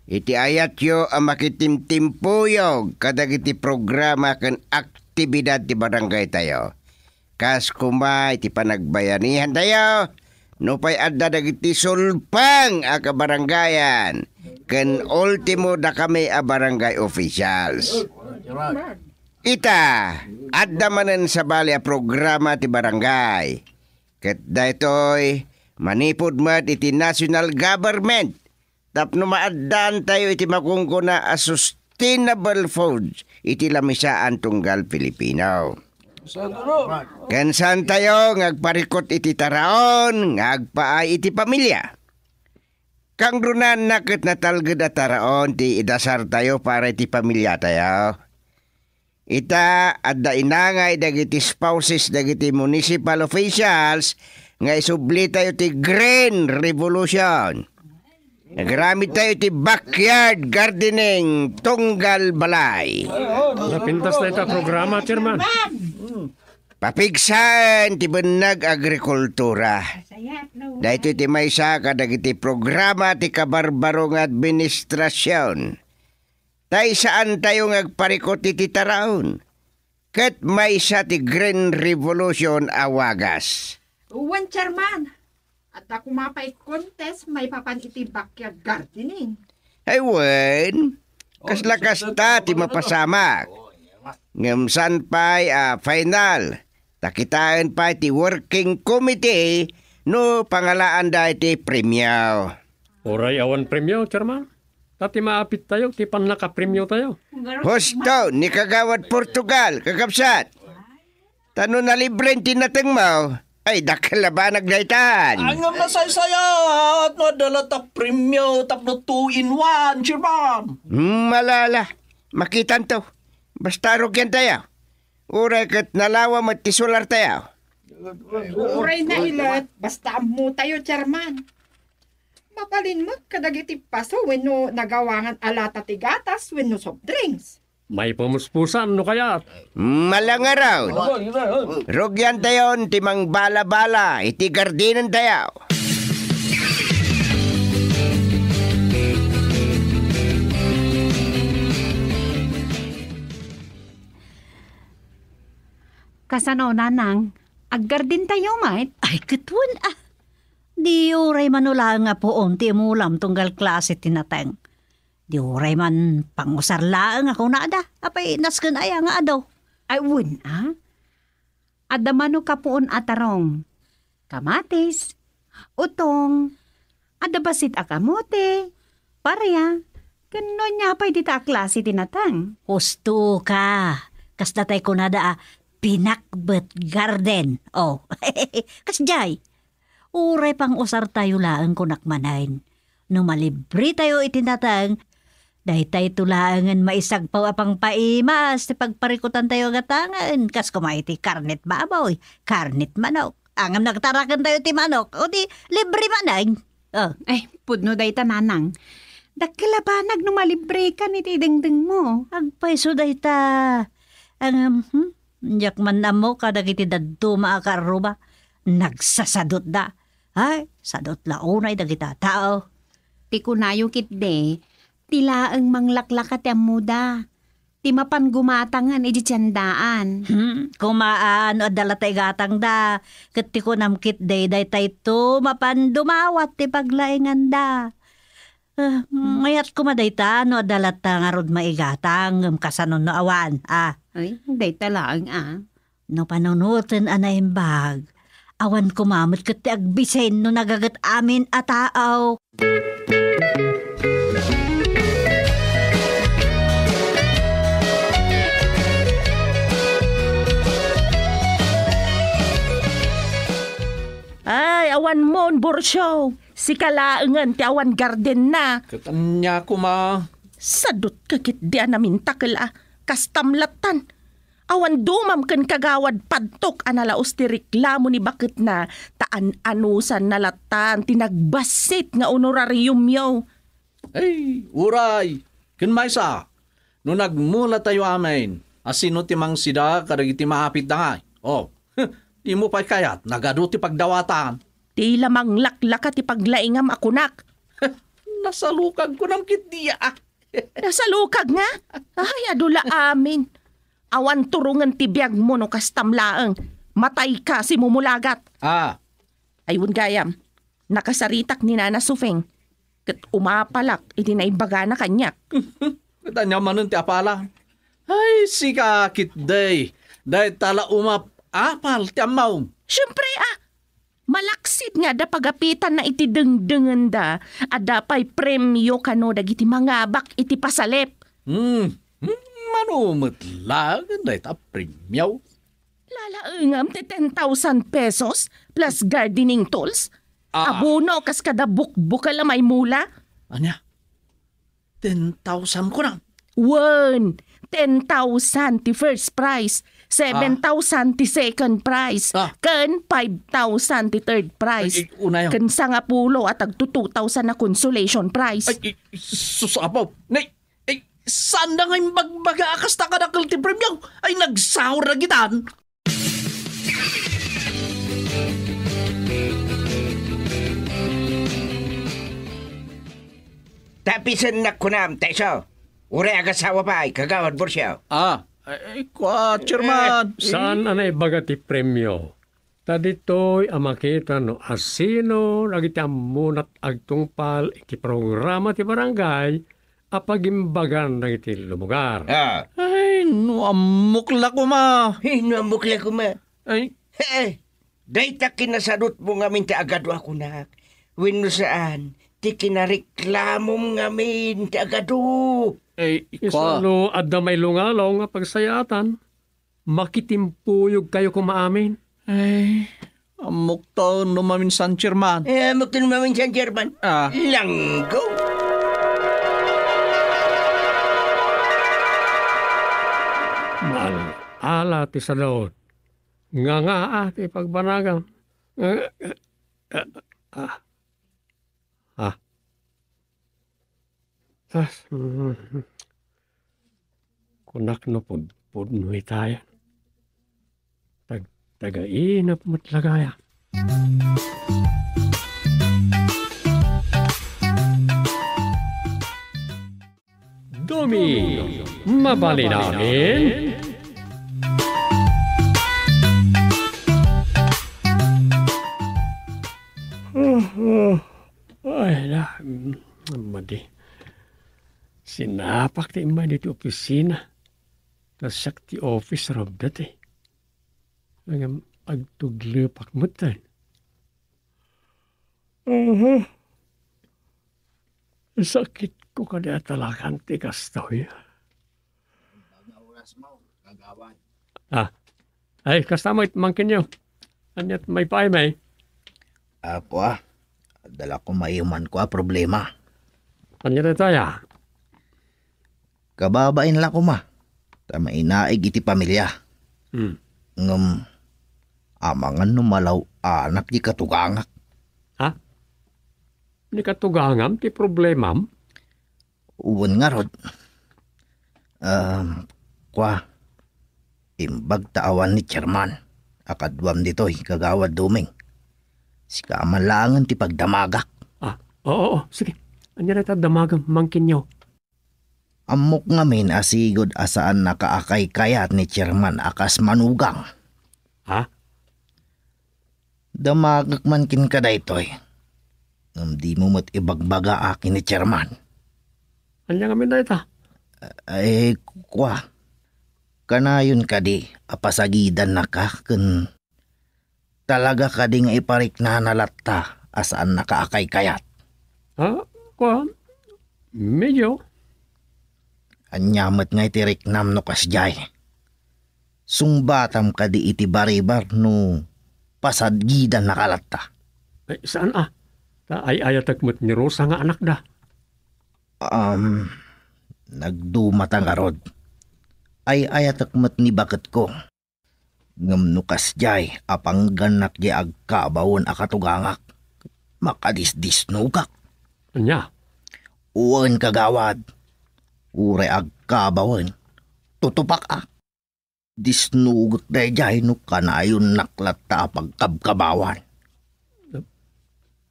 iti ayatyo a makitimtimpuyog kadagiti programa ken aktibidad ti barangaytayo. Kas koma iti panagbayanihantayo, nupay adda dagiti sulpeng a kabarangayan, ken ultimo dakami a barangay officials. Ita, adda manen sabali a programa ti barangay. Ket daytoy, manipud met iti national government tapno maaddaantayo iti makunkuna a sustainable foods iti lamisaan tunggal Filipino. Ken saantayo nga agparikut iti taraon nga agpaay iti pamilya. Kangrunanna ket natalged a taraon ti idasartayo para iti pamilyatayo. Ita, adda inangay dagiti spouses dagiti municipal officials nga isublitayo ti Green Revolution. Agaramidtayo ti backyard gardening tunggal balay. Napintas na ita programa, Chairman. Papigsaen ti benneg agrikultura. Daytoy ti maysa kadagiti programa ti kabarbaro nga administrasion. Tay saantayo nga agparikut iti taraon. Ket maysa ti Green Revolution a wagas. Wen, Chairman. Adda koma pay contest maipapan iti backyard gardening. Ay wen, kasla kasta ti mapasamak. Ngem saan pay a final. Ta kitaen pay ti working committee no pangalaanda iti premio. Uray awan premio, Chairman? Ta ti maapittayo, ti pannakapremiotayo. Husto, ni Kagawad Portugal, kakabsat. Ta no nalibren ti natengmo, ay, dakkel a banag daytan. Ngem nasaysayaat no adda latta premio tapno two in one, Chairman. Hmm, ala, ala. Makitanto. Basta arugiantayo. Uray ket nalawa met ti solartayo. Uray nailet, basta ammotayo, Chairman. Mabalin met kadagiti paso wenno nagawangan a lata ti gatas wenno soft drinks. Maipamuspusan no kayat. Malangaron. Rugiantayon ti mangbalabala iti gardinentayo. Kasano, Nanang? Aggardintayo met? Ay, ket wen, a. Di uray mano laeng a puon ti imulam tunggal klase ti nateng. Di uray man pangusar laeng a kunada. Apay, nasken aya nga adu? Ay, wen, a? Adda mano kapuon a tarong, kamatis, utong, adda bassit a kamote, paria, ken no ania pay dita a klase ti nateng. Husto ka. Kasda tay kunada a pinakbet garden. Oh, kasdiay. Uray pangusartayo laeng kunak manen. No malibretayo iti nateng, daytayto laengen maisagpaw a pangpaimas ti pagparikutantayo a gatangen, kas koma iti karnet baboy, karnet manok. Ngem nagtarakentayo ti manok, o di libre manen. Oh. Ay, pudno dayta, Nanang. Dakkel a banag no malibrekan iti dengdengmo. Agpayso dayta. Ngem, hmm? Diak man ammo kadagiti dadduma a kaarruba. Nagsasadutda. Ay, sadut la unay dagita a tao. Ti kunayo ketdi, ti laeng manglaklaka ti ammoda. Ti mapan gumatangen idiay tiendaan. Hmm, kumaa no adda latta igatangda. Ket ti kunam ketdi, daytayto mapan dumawat ti paglainganda. Ah, mayat koma dayta no adda latta ngarud maigatang, ngem kasano no awan, a? Ay, dayta laeng, a. No panunoten a naimbag, awan koma met ket ti agbisin no nagaget amin a tao. Ay, awan mon, Borcio. Sika laengen ti awan gardenna. Ket ania koma? Sadutka ketdi a namintakel a. Kastam lattan. Awan dumam ken Kagawad Padtok a nalaus ti reklamo ni baketna ta an-anusanna lattan ti nagbassit nga honorariumyo. Ay, uray. Ken maysa, no nagmulatayo amin, a sino ti mangsida kadagiti maapitda ngay? Oh, dimo pay kayat, nagadu ti pagdawatan. Ti la manglaklaka ti paglaingam a kunak. Nasalukag kunam ketdi a. Nasalukag nga? Ay, adu la amin. Awan turongen ti biagmo no kastam laeng. Matayka, simumulagat. Ah. Ay, wen gayam. Nakasaritak ni Nana Sufeng. Ket umapalak iti naibagana kaniak. Ket ania manen ti apala? Ay, sika ketdi. Dayta la umap-apal ti ammom. Siempre, a. Malaksid nga adda pagapitanna iti dengdengenda, adda pay premio kano dagiti mangabak iti pasalip. Hmm. Hmm, mano met laeng dayta a premio? Lalaengam ti ten thousand pesos plus gardening tools. Ah. Abono kas kada bukbukel a maymula. Ania? Ten thousand kunam? Wen, ten thousand ti first prize, seven thousand ti second prize, ah, ken five thousand ti third prize. Ay, ay, unay. Ken sangapulo a tagto two thousand a consolation prize. Ay, ay, sus, apo. Nay, ay, saan da nga imbagbaga a kasta kadakkel ti premio? Ay, nagsaur na gitan. Tapisennak kunam, Teso. Uray agasawa pay, Kagawad Borcio. Ah, ay, ay, kwa, Chairman. Eh, saan a naibaga ti premio? Ta ditoy a makita no asino dagiti ammonat agtungpal iti programa ti barangay a pagimbagan dagiti lumugar. Ah. Ay, no ammok la koma. Ay, no ammok la koma. Ay. He, dayta kinasadutmo ngamin ti agadu a kunak. Wenno saan, ti kinareklamom ngamin ti agadu. Eh, isu no adda mailungalaw nga pagsayaatan, makitimpuyogkayo koma amin. Ay, ammokto no maminsan, Chairman. Eh, ammokto no maminsan, Chairman. Ah. Langgo. Maal-ala ti sadaon. Ngangaa ti pagbanagam. Eh, eh, eh, ah. Ah. Tas, mm, kunak no pudpudno itayan. Tag-, tagainap met la gayam. Domingo, mabalin amin? Ay, na, mm, madi. Sinapak ti immay ditoy opisina. Ta siak ti office rabda ti. Ngem agtuglepak metten. Mhm. Sakitko kadi a talagan ti kastoy. Ah. Ay, kasta met, mangkinyo. Aniat maipaay, may? Ako, ah. Adda la koma imanko a problema. Ania daytoy, ah? Kababain la koma, ta mainaig iti pamilia. Hmm. Ngem, amangan no malaw-anak ti katugangak. Ha? Ni katugangam ti problemam? Wen ngarud, um, kua, imbag ta awan ni Chairman a kaduam ditoy, Kagawad Doming. Sika man laengen ti pagdamagak. Ah, oo, oo, sige. Ania dayta damagam, mangkinyo? Ammok ngamin a sigud a saannaka a kaykayat ni Chairman a kas manugang. Ha? Damagek man kenka daytoy. Ngem dimo met ibagbaga ken ni Chairman. Ania ngamin dayta? Ay, kua. Kanayon kadi a pasagidannaka ken talaga kadi nga ipariknana latta a saannaka a kaykayat? Ah, kua, medyo. Ania met nga iti riknam no kasdiay? Sungbatam kadi iti baribar no pasagidannaka latta? Ay, saan a? Ta ay-ayatek met ni Rosa nga anakda. Um, nagdumata ngarud. Ay-ayatek met ni baketko. Ngem no kasdiay a panggannak diay agkabawen a katugangak, makadisdisnogak. Ania? Wen, kagawad. Uray agkabawen, tutupak a. Disnogek daydiay no kanayonnak latta a pagkabkabawan.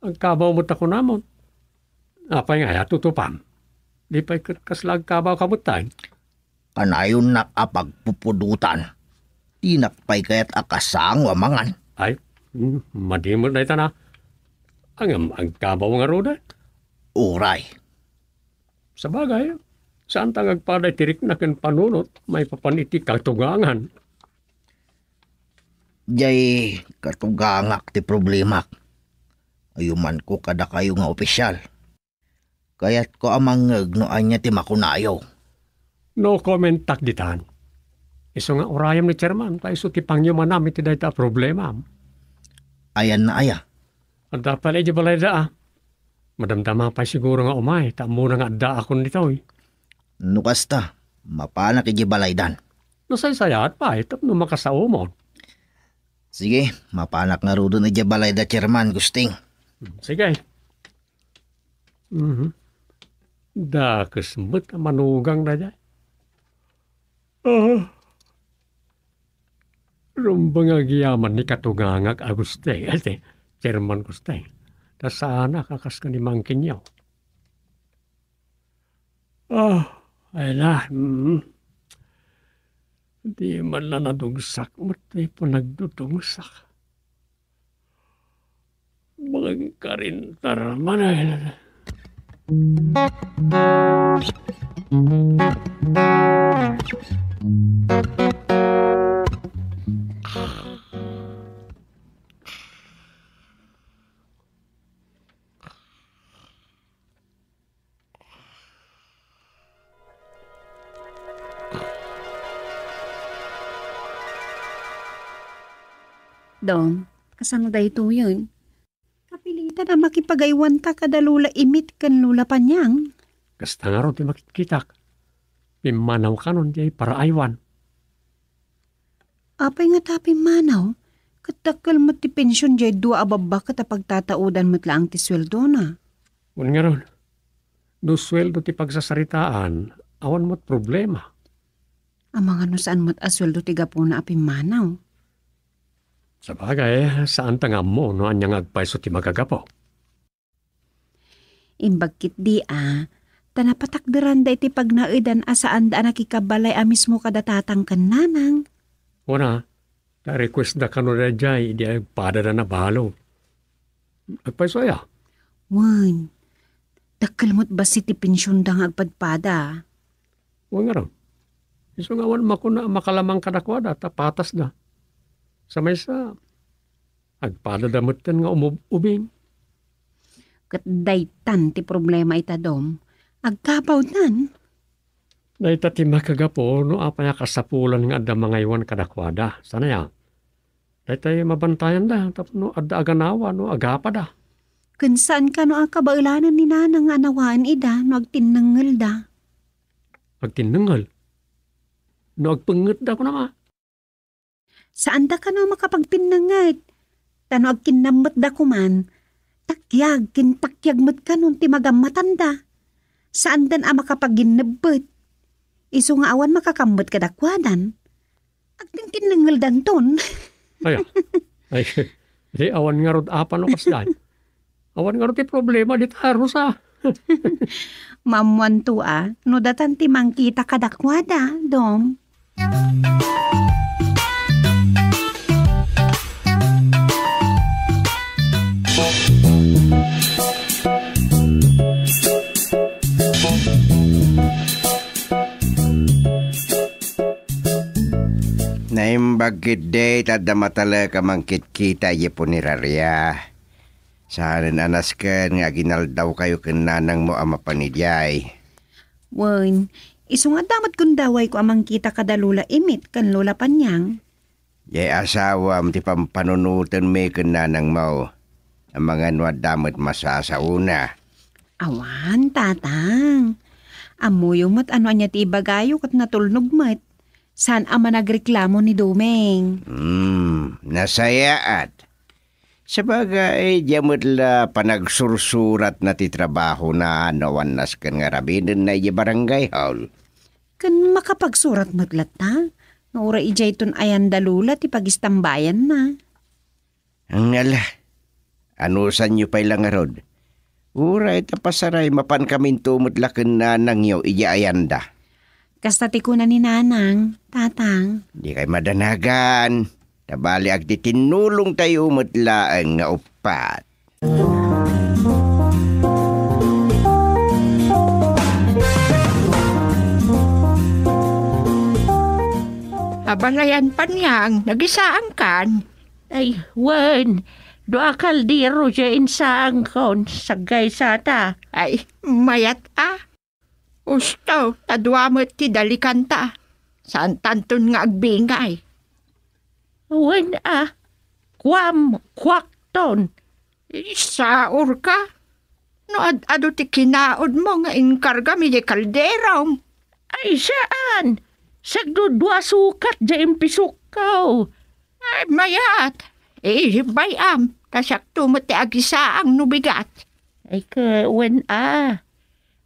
Agkabaw met a kunamon. Apay ngay a tutupam? Di pay ket kasla agkabaw ka met tay? Kanayonnak a pagpupudotan. Dinak pay kayat a kasango a mangan. Ay, mm, madi met dayta na. Ngem agkabaw ngaruden? Uray. Sabagay, saanta nga agpada iti rikna ken panunot maipapan iti katugangan. Diay katugangak ti problemak. Ayumanko kadakayo nga opisyal. Kayatko a mangngeg no ania ti makunayo. No commentak ditan. Isu nga urayem ni Chairman, ta isu ti pangyumanam iti dayta a problemam. Ayanna aya? Adda pay la idiay balayda a. Madamdama pay siguro nga umay, ta ammona nga addaakon ditoy. No kasta, mapanak idiay balaydan. Nasaysayaat pay, tapno makasaomon. Sige, mapanak ngaruden idiay balayda, Chairman Gusting. Sige. Mhm. Dakes met a manugang daydiay. Aha. Rumbeng agyaman ni katugangak a Gusting, iti Chairman Gusting. Ta saanak a kas ken ni Mangkinyo. Ah, ay na, mm. Di man la nadungsak met ti panagdudungsak. Mangkarintar manen. Dong, kasano daytoyen? Kapilitan a makipagaywanta kada Lola Imit ken Lola Panyang. Kasta ngarud ti makitkitak. Pimmanaw kanon ti paraaywan. Apay nga ta pimmanaw? Ket dakkel met ti pension jay dua a babba ket a pagtataudan met laeng ti sueldona. Wen ngarud, no sueldo ti pagsasaritaan, awan met problema. Amangan no saan met a sueldo ti gapuna a pimmanaw. Sabagay, saan ta nga ammo no ania nga agpayso ti makagapu. Imbag ketdi a, ta napatakderanda iti pagnaedan a saanda a nakikabalay a mismo kada tatang ken nanang. Wen a, ta request da kano daydiay idi agpadada na balo. Agpayso aya? Wen, dakkel met bassit ti pensionda nga agpadpada. Wen ngarud, isu nga awan makuna a makalamang kadakuada ta patasda. Sa maysa, agpadada metten nga umub-ubing. Ket daytan ti problema ita, Dom. Agkapawtan. Dayta ti makagapu no apay a kasapulan nga adda mangaywan kadakuada. Saan aya? Daytay mabantayanda tapno adda aganawa no agapada. Ken saan kano a kabaelanen ni nanang nga anawaen ida no agtinnengelda. Agtinnengel? No agpengngetda kunam a? Saanda kano a makapagtinnenget. Ta no agkinnammetda koman, takyag ken takyag met kanon ti magammatanda. Saandan a makapaginnebbet. Isu nga awan makakammet kadakuadan. Agtinnengeldanton. Aya. Ay, di awan ngarud apan no kasdan. Awan ngarud ti problema dita, Rosa. Maammoanto a, no datan ti mangkita kadakuada, Dom. Naimbag ketdi ta adda matalek a mangkitkita idiay puneraria. Saanen a nasken nga aginaldawkayo ken nanangmo a mapan idiay. Wen, isu nga adda met gundawayko a mangkita kada Lola Imit ken Lola Panyang. Diay asawam ti pampanunotenmi ken nanangmo. Amangan no adda met masasaona. Awan, Tatang. Ammoyo met a no ania ti ibagayo ket natulnog met. Saan a managreklamo ni Doming. Hmm, nasayaat. Sabagay, dia met la panagsursuratna ti trabahona no awan nasken nga rabidenna idiay barangay hall. Ken makapagsurat met latta, no uray idiayton ayan da Lola ti pagistambayanna. Ngala, anusanyo pay la ngarud? Uray ta pasaray, mapankaminto met la ken nanangyo idiay ayanda. Kasta ti kuna ni Nanang, Tatang. Dikay madanagan. Ta bali agtitinnulongtayo met laeng nga uppat. Abalayan, Panyang, nagisaangkan? Ay, wen, dua a kaldero diay insaangkon, saggaysata. Ay, mayat a. Usto, ta dua met ti dalikanta. Saantanton nga agbingay. Wen a, kuam, kuakton. Isaurka? No ad-adu ti kinaudmo nga inkargam idiay kalderom. Ay, saan. Sagdudua sukat diay impisukko. Ay, mayat. Ihibbay-am, ta siakto met ti agisaang no bigat. Ay, ka, wen a.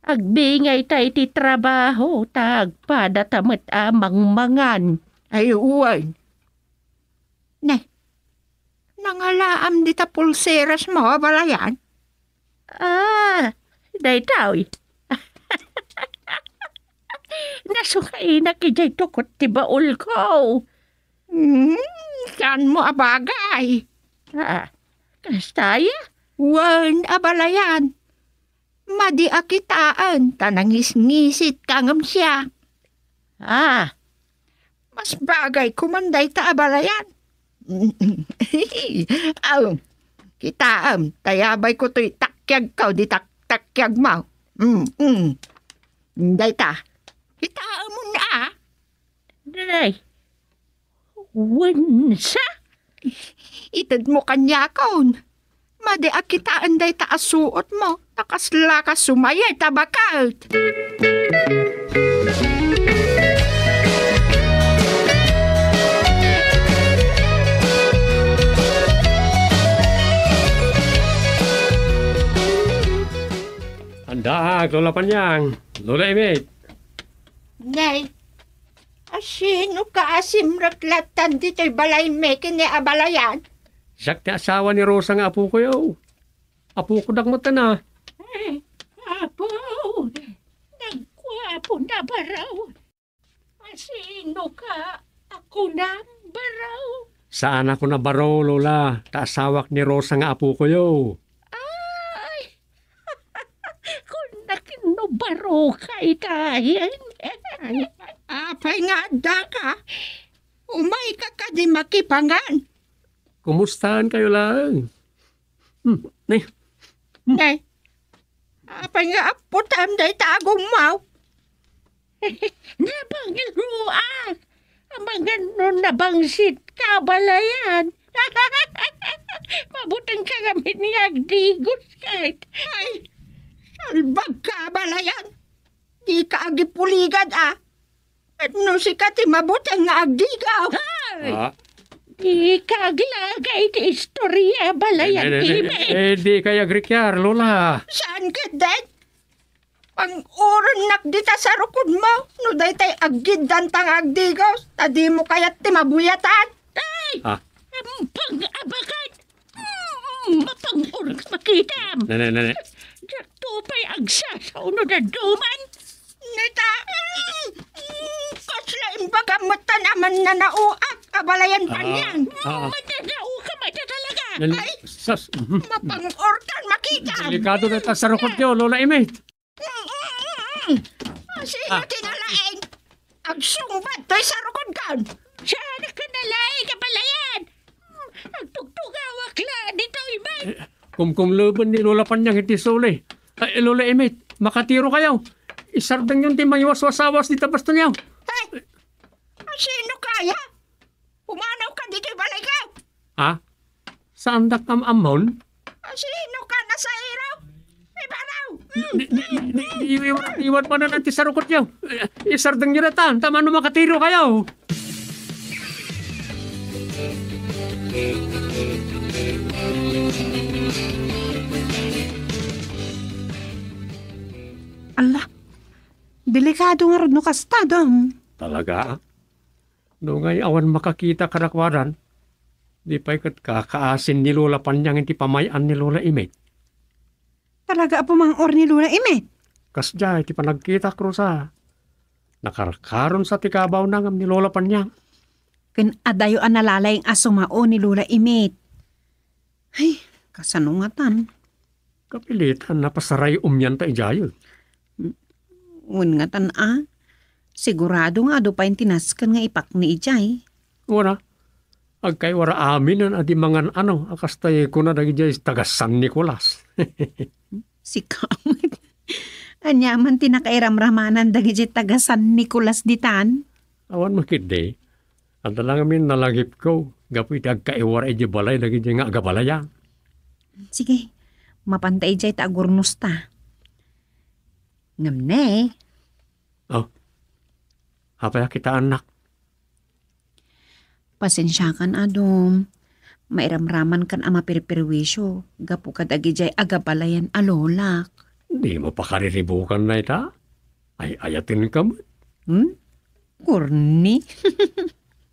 Agbingayta iti trabaho, ta agpadata met a mangmangan. Ay, wen. Ne, nangalaam dita pulserasmo, abalayan? Ah, daytoy. Nasukainak idiay tukot ti baulko. Hmm, saanmo a bagay? Ah, kasta aya? Wen, abalayan. Madi a kitaen, ta nangisngisit ka ngem siak. Ah, mas bagay koman dayta, abalayan. Aw, kitaem, ta yabayko toy takyagko, di tak-, takyagmo. Mm, mm. Dayta, kitaemon a. Day, wensa? Itedmo kaniakon. Madi a kitaen dayta a suotmo, ta kaslaka sumayet a baket. Andaak, Lola Panyang, Lola Imet. Nay, asino ka a simrek lattan ditoy balaymi ken ni abalayan? Siak ti asawa ni Rosa nga apokoyo. Apoko dakmatan a. Ay, apo, nagkuapo na baro. Asino ka a kunam baro? Saan a kuna baro, Lola, ta asawak ni Rosa nga apokoyo. Ay, kunnak no baro ka itayen. Ay, apay nga adda ka? Umay ka kadi makipangan. Kumustaen kayo lang? Hmm, ni. Nay, apay nga apputam dayta agummaw? Nabanglo a! Amangan no nabangsit ka, balayan. Mabuteng ka ngamin nga agdigos ket. Ay, salbag ka, balayan. Di ka agipuligad, a. Ket no sika ti mabuteng nga agdigaw. Ay! Ah. Di ka aglaga iti istorya, balayan. Eh, eh, eh, Imet. Eh, di kayo agrikyar, Lola. Saan ket den? Pang-urennak dita sarukodmo, no daytay aggiddanta nga agdigaw, ta dimo kayat ti mabuyatan. Ay! Ah. Ampang abakat! Mm, mapang-or ka makitam. Nene, nene. Diakto pay agsasao no daduman. Neta, mm, mm, kasla imbagam metten a mannanaoak a balayan. Ah, Panyang. Ah. Mannanao ka met talaga. Nene, ay, sas, mhm. Mapang-or ka makitam. Delikado na ta sarukodyo, Lola Imet. Mm, mm, mm. Sino ti nalaing? Agsungbat toy sarukodkan. Saan ka nalaing a balayan? Agtugtugawak la ditoy met. Eh, kumkumleben ni Lola Panyang iti suli. Ay, Lola Imet, makatiro kayo. Isardengyon ti mangiwaswasawas dita bastonyo. Ay, sino kaya? Pumanaw ka ditoy balayko. Ha? Saandak am-ammon? Sino ka, nasairo? Ibaraw! Di, di, di, di, iwan, iwan pa na ti sarukodyo. Eh, isardengyo na ta, ta mano makatiro kayo. Ala, delikado ngarud no kasta, Dong. Talaga? Nungay awan makakita kadakuadan, di pay ket kakaasin ni Lola Panyang iti pamay-an ni Lola Imet. Talaga a pumang-or ni Lola Imet? Kasdiay ti panagkitak, Rosa. Nakarkaron sa ti kabawna ngem ni Lola Panyang. Ken adayo a nalalaing a sumao ni Lola Imet. Ay, kasano ngatan? Kapilitan a pasaray-om ta idiay. Wen ngatan a, sigurado nga adu pay ti nasken nga ipakni idiay. Wen a, agkaywa ra aminen a di mangan-ano a kasta kuna dagidiay taga San Nicolas. Sika met. Ania man ti nakairamramanan dagidiay taga San Nicolas ditan? Awan man ketdi. Adda la ngamin nalagipko gapu iti agkaiwara idiay balay dagiti nga agabalayan. Sige, mapanta idiay ta agurnosta. Ngem ne. Oh, apay a kitaennak? Pasensiakan, Adum. Mairamramankan a maperperwisyo gapu kadagidiay agabalayan a lolak. Dimo pakariribukan dayta? Ay-ayatenka met. Hmm? Corny.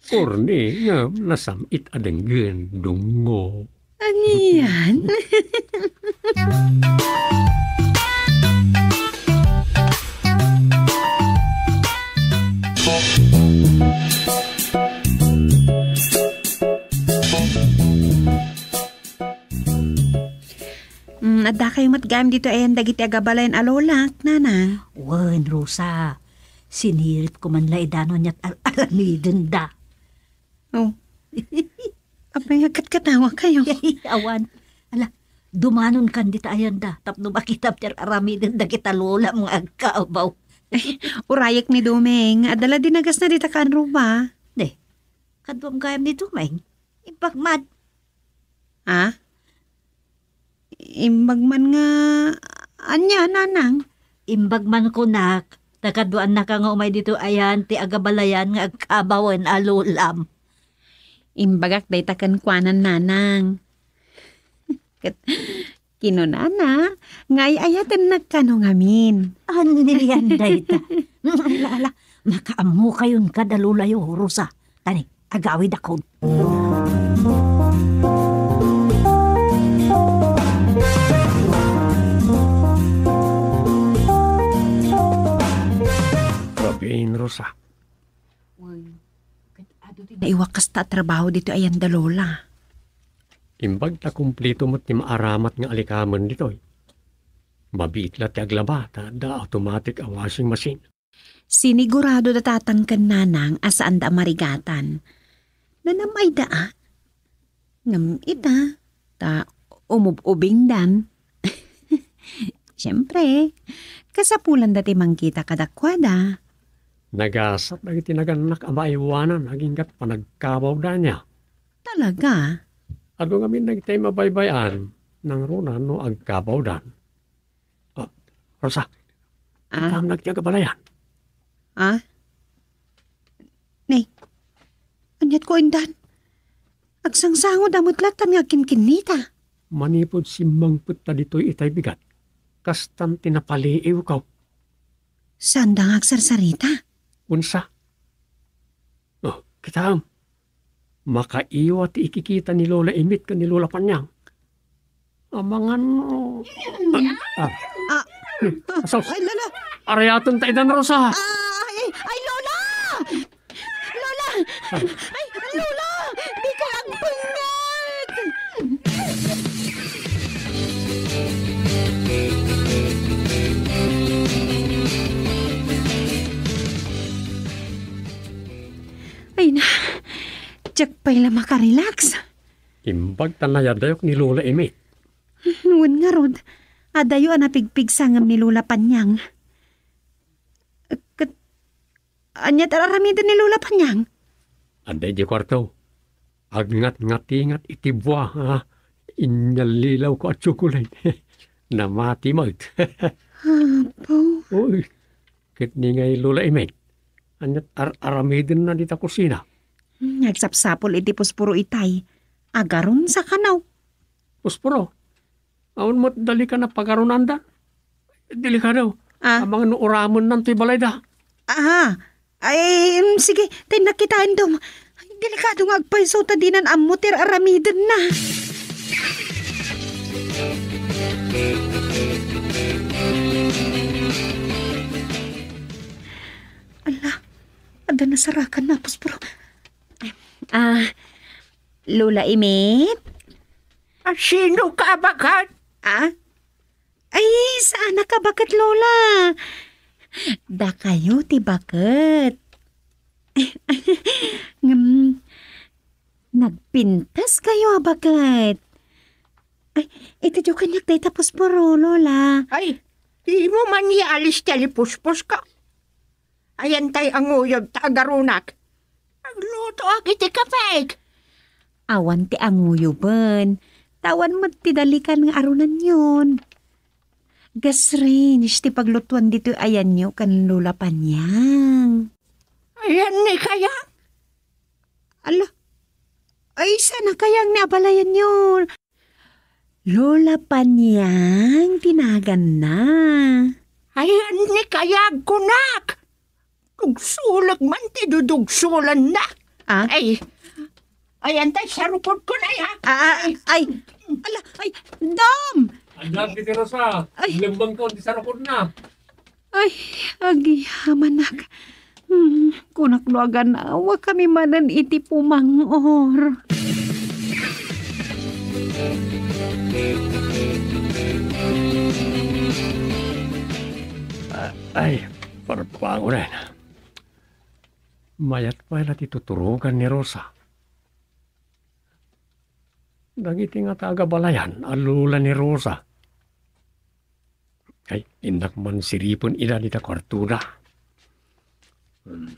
Corny nga nasam-it a denggen, dungngo. Anian? Mm, adda kayo met gayam ditoy ayan dagiti agabalayan a lolak, nanang? Wen, Rosa. Siniripko man la ida no aniat ar-aramidenda. Oh. Apay nga katkatawa kayo? Awan. Ala, dumanonkan dita ayanda tapno makitam ti ar-aramiden dagita lolam nga agkabaw. Urayek ni Dumeng. Adda la dinagasna dita kaan ruba. Ne, kaduam gayam ni Dumeng. Imbag man. Ah? Imbag man nga, ania, nanang? Imbag man kunak, ta kaduaannaka nga umay ditoy ayan ti agabalayan nga agkabawen a lolam. Imbagak dayta kenkuana, nanang. Ket kinunana nga ay-ayatennak kano ngamin. Ania dayta? Ala, ala, nakaammokayon kada lolayo, Rosa. Tani, agawidakon. Rabiin, Rosa. Uy, ket adu ti naiwakas ta a trabaho ditoy ayan da Lola. Imbag ta kumpleto met ti maaramat nga alikamen ditoy. Mabiit la ti aglaba ta adda automatic a washing machine. Sinigurado da tatang ken nanang a saanda a marigatan. Nanam-ayda a. Ngem ita, ta umub-ubingdan. Siempre, kasapulanda ti mangkita kadakuada. Nagasat dagiti nagannak a maaywanan aginggat panagkabawda ania. Talaga? Adu ngamin dagiti mabaybay-an, nangruna no agkabawdan. Ah, Rosa, ah, ikam nagtiag a balayan. Ah? Nay, aniat ko indan? Agsangsangoda met latta nga agkinkinnita. Manipud simmangpet ta ditoy itay bigat, kastan ti napaliiwko. Saanda nga agsarsarita? Unsa? Oh, kitaem. Makaiwa ti ikikita ni Lola Imit ken ni Lola Panyang. Amangan, oh. Ah, ah. Ah. Asaw. Ay, Lola. Arayaten ta idan, Rosa. Ah, ay, ay, Lola! Lola! Ay, Lola! Di ka agpengngeg! Ay na, diak pay la makarelax. Imbag ta nayadayok ni Lola Emi. Wen ngarud, adayo a napigpigsa ngem ni Lola Panyang. Ket, ania ti ar-aramiden ni Lola Panyang? Adda idiay kuarto. Agngatngatingat iti bua, ha? Inyallilawko a tsokolate. Namati met. Apo. Uy, ket ni ngay Lola Emi? Ania ti ar-aramidenna dita kusina? Hmm, agsapsapul iti pusporo itay. Agaron sa kano. Pusporo? Awan met dalikan a pagarunanda. Delikado. Ah. Amangan no uramennan toy balayda. Aha. Ay, em, sige, tay nakitaen dum. Ay, delikado nga agpayso ta dinan ammo ti ar-aramidenna. Ala, adda nasarakan a pusporo. Ah, Lola Imet? A, sino ka, baket? Ah? Ay, saanak a baket, Lola. Dakayo ti baket. Ngem, nagpintas kayo a baket. Ay, itedyo kaniak dayta pusporo, Lola. Ay, dimo man yaalis ti alipuspos ka. Ayan tay anguyod ta agarunak. Aglutoak iti kapek. Awan ti anguyoben, ta awan met ti dalikan nga arunanyon. Gasrange ti paglutuan ditoy ayanyo ken Lola Panyang. Ayan ni kaya? Ala, ay, saan a kayang ni abalayanyo? Lola Panyang ti naganna. Ayan ni kayag kunak. Dugsulag man ti dudugsulanna. Ah? Ay, ayan tay sarukod ko na ya. Ah, ah, ay, ala, ay, Dom! Andam ti Rosa. Ay. Lembang ko ti sarukod na. Ay, agyamanak. Hmm, kunak no agan-awakami manen iti pumang-or. A-, ay, parpaangonen. Mayat pay la ti tuturogan ni Rosa. Dagiti nga taga balayan a lola ni Rosa. Ay, innak man siripen ida dita kuartona. Hmm.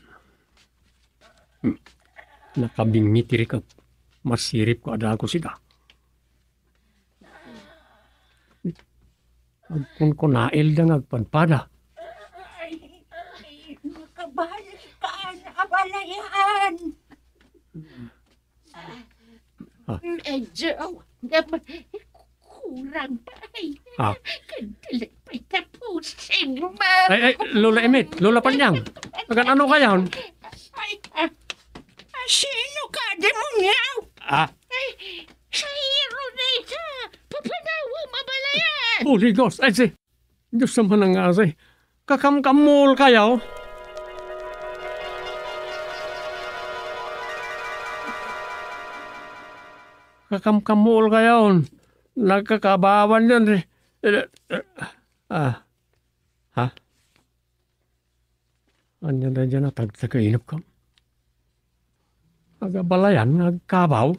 Hmm. Nakabingngi ti rikep. Masiripko a dagus ida. Agkunkunailda nga agpadpada. Ay, ay, makabalik ka, abalayan. Ah. Medyo, kurang pa ay. Ah. Kadali pa'y tapusin mo. Ay, ay, Lola Emet, Lola Panyang. Agan ano kayon? Ay, ah, ah, sino ka, demonyo? Ah. Ay, si Rodrigo, papanawam, abalayan. Holy Ghost, ay, si Diyos a manangasay. Kakamkamul kayo? Kakamkamul kayo. Nagkakabawan yan, eh. Eh, eh, ah. Ha? Anya na dyan, natagtag ka inap ka? Agabalayan nga agkabaw?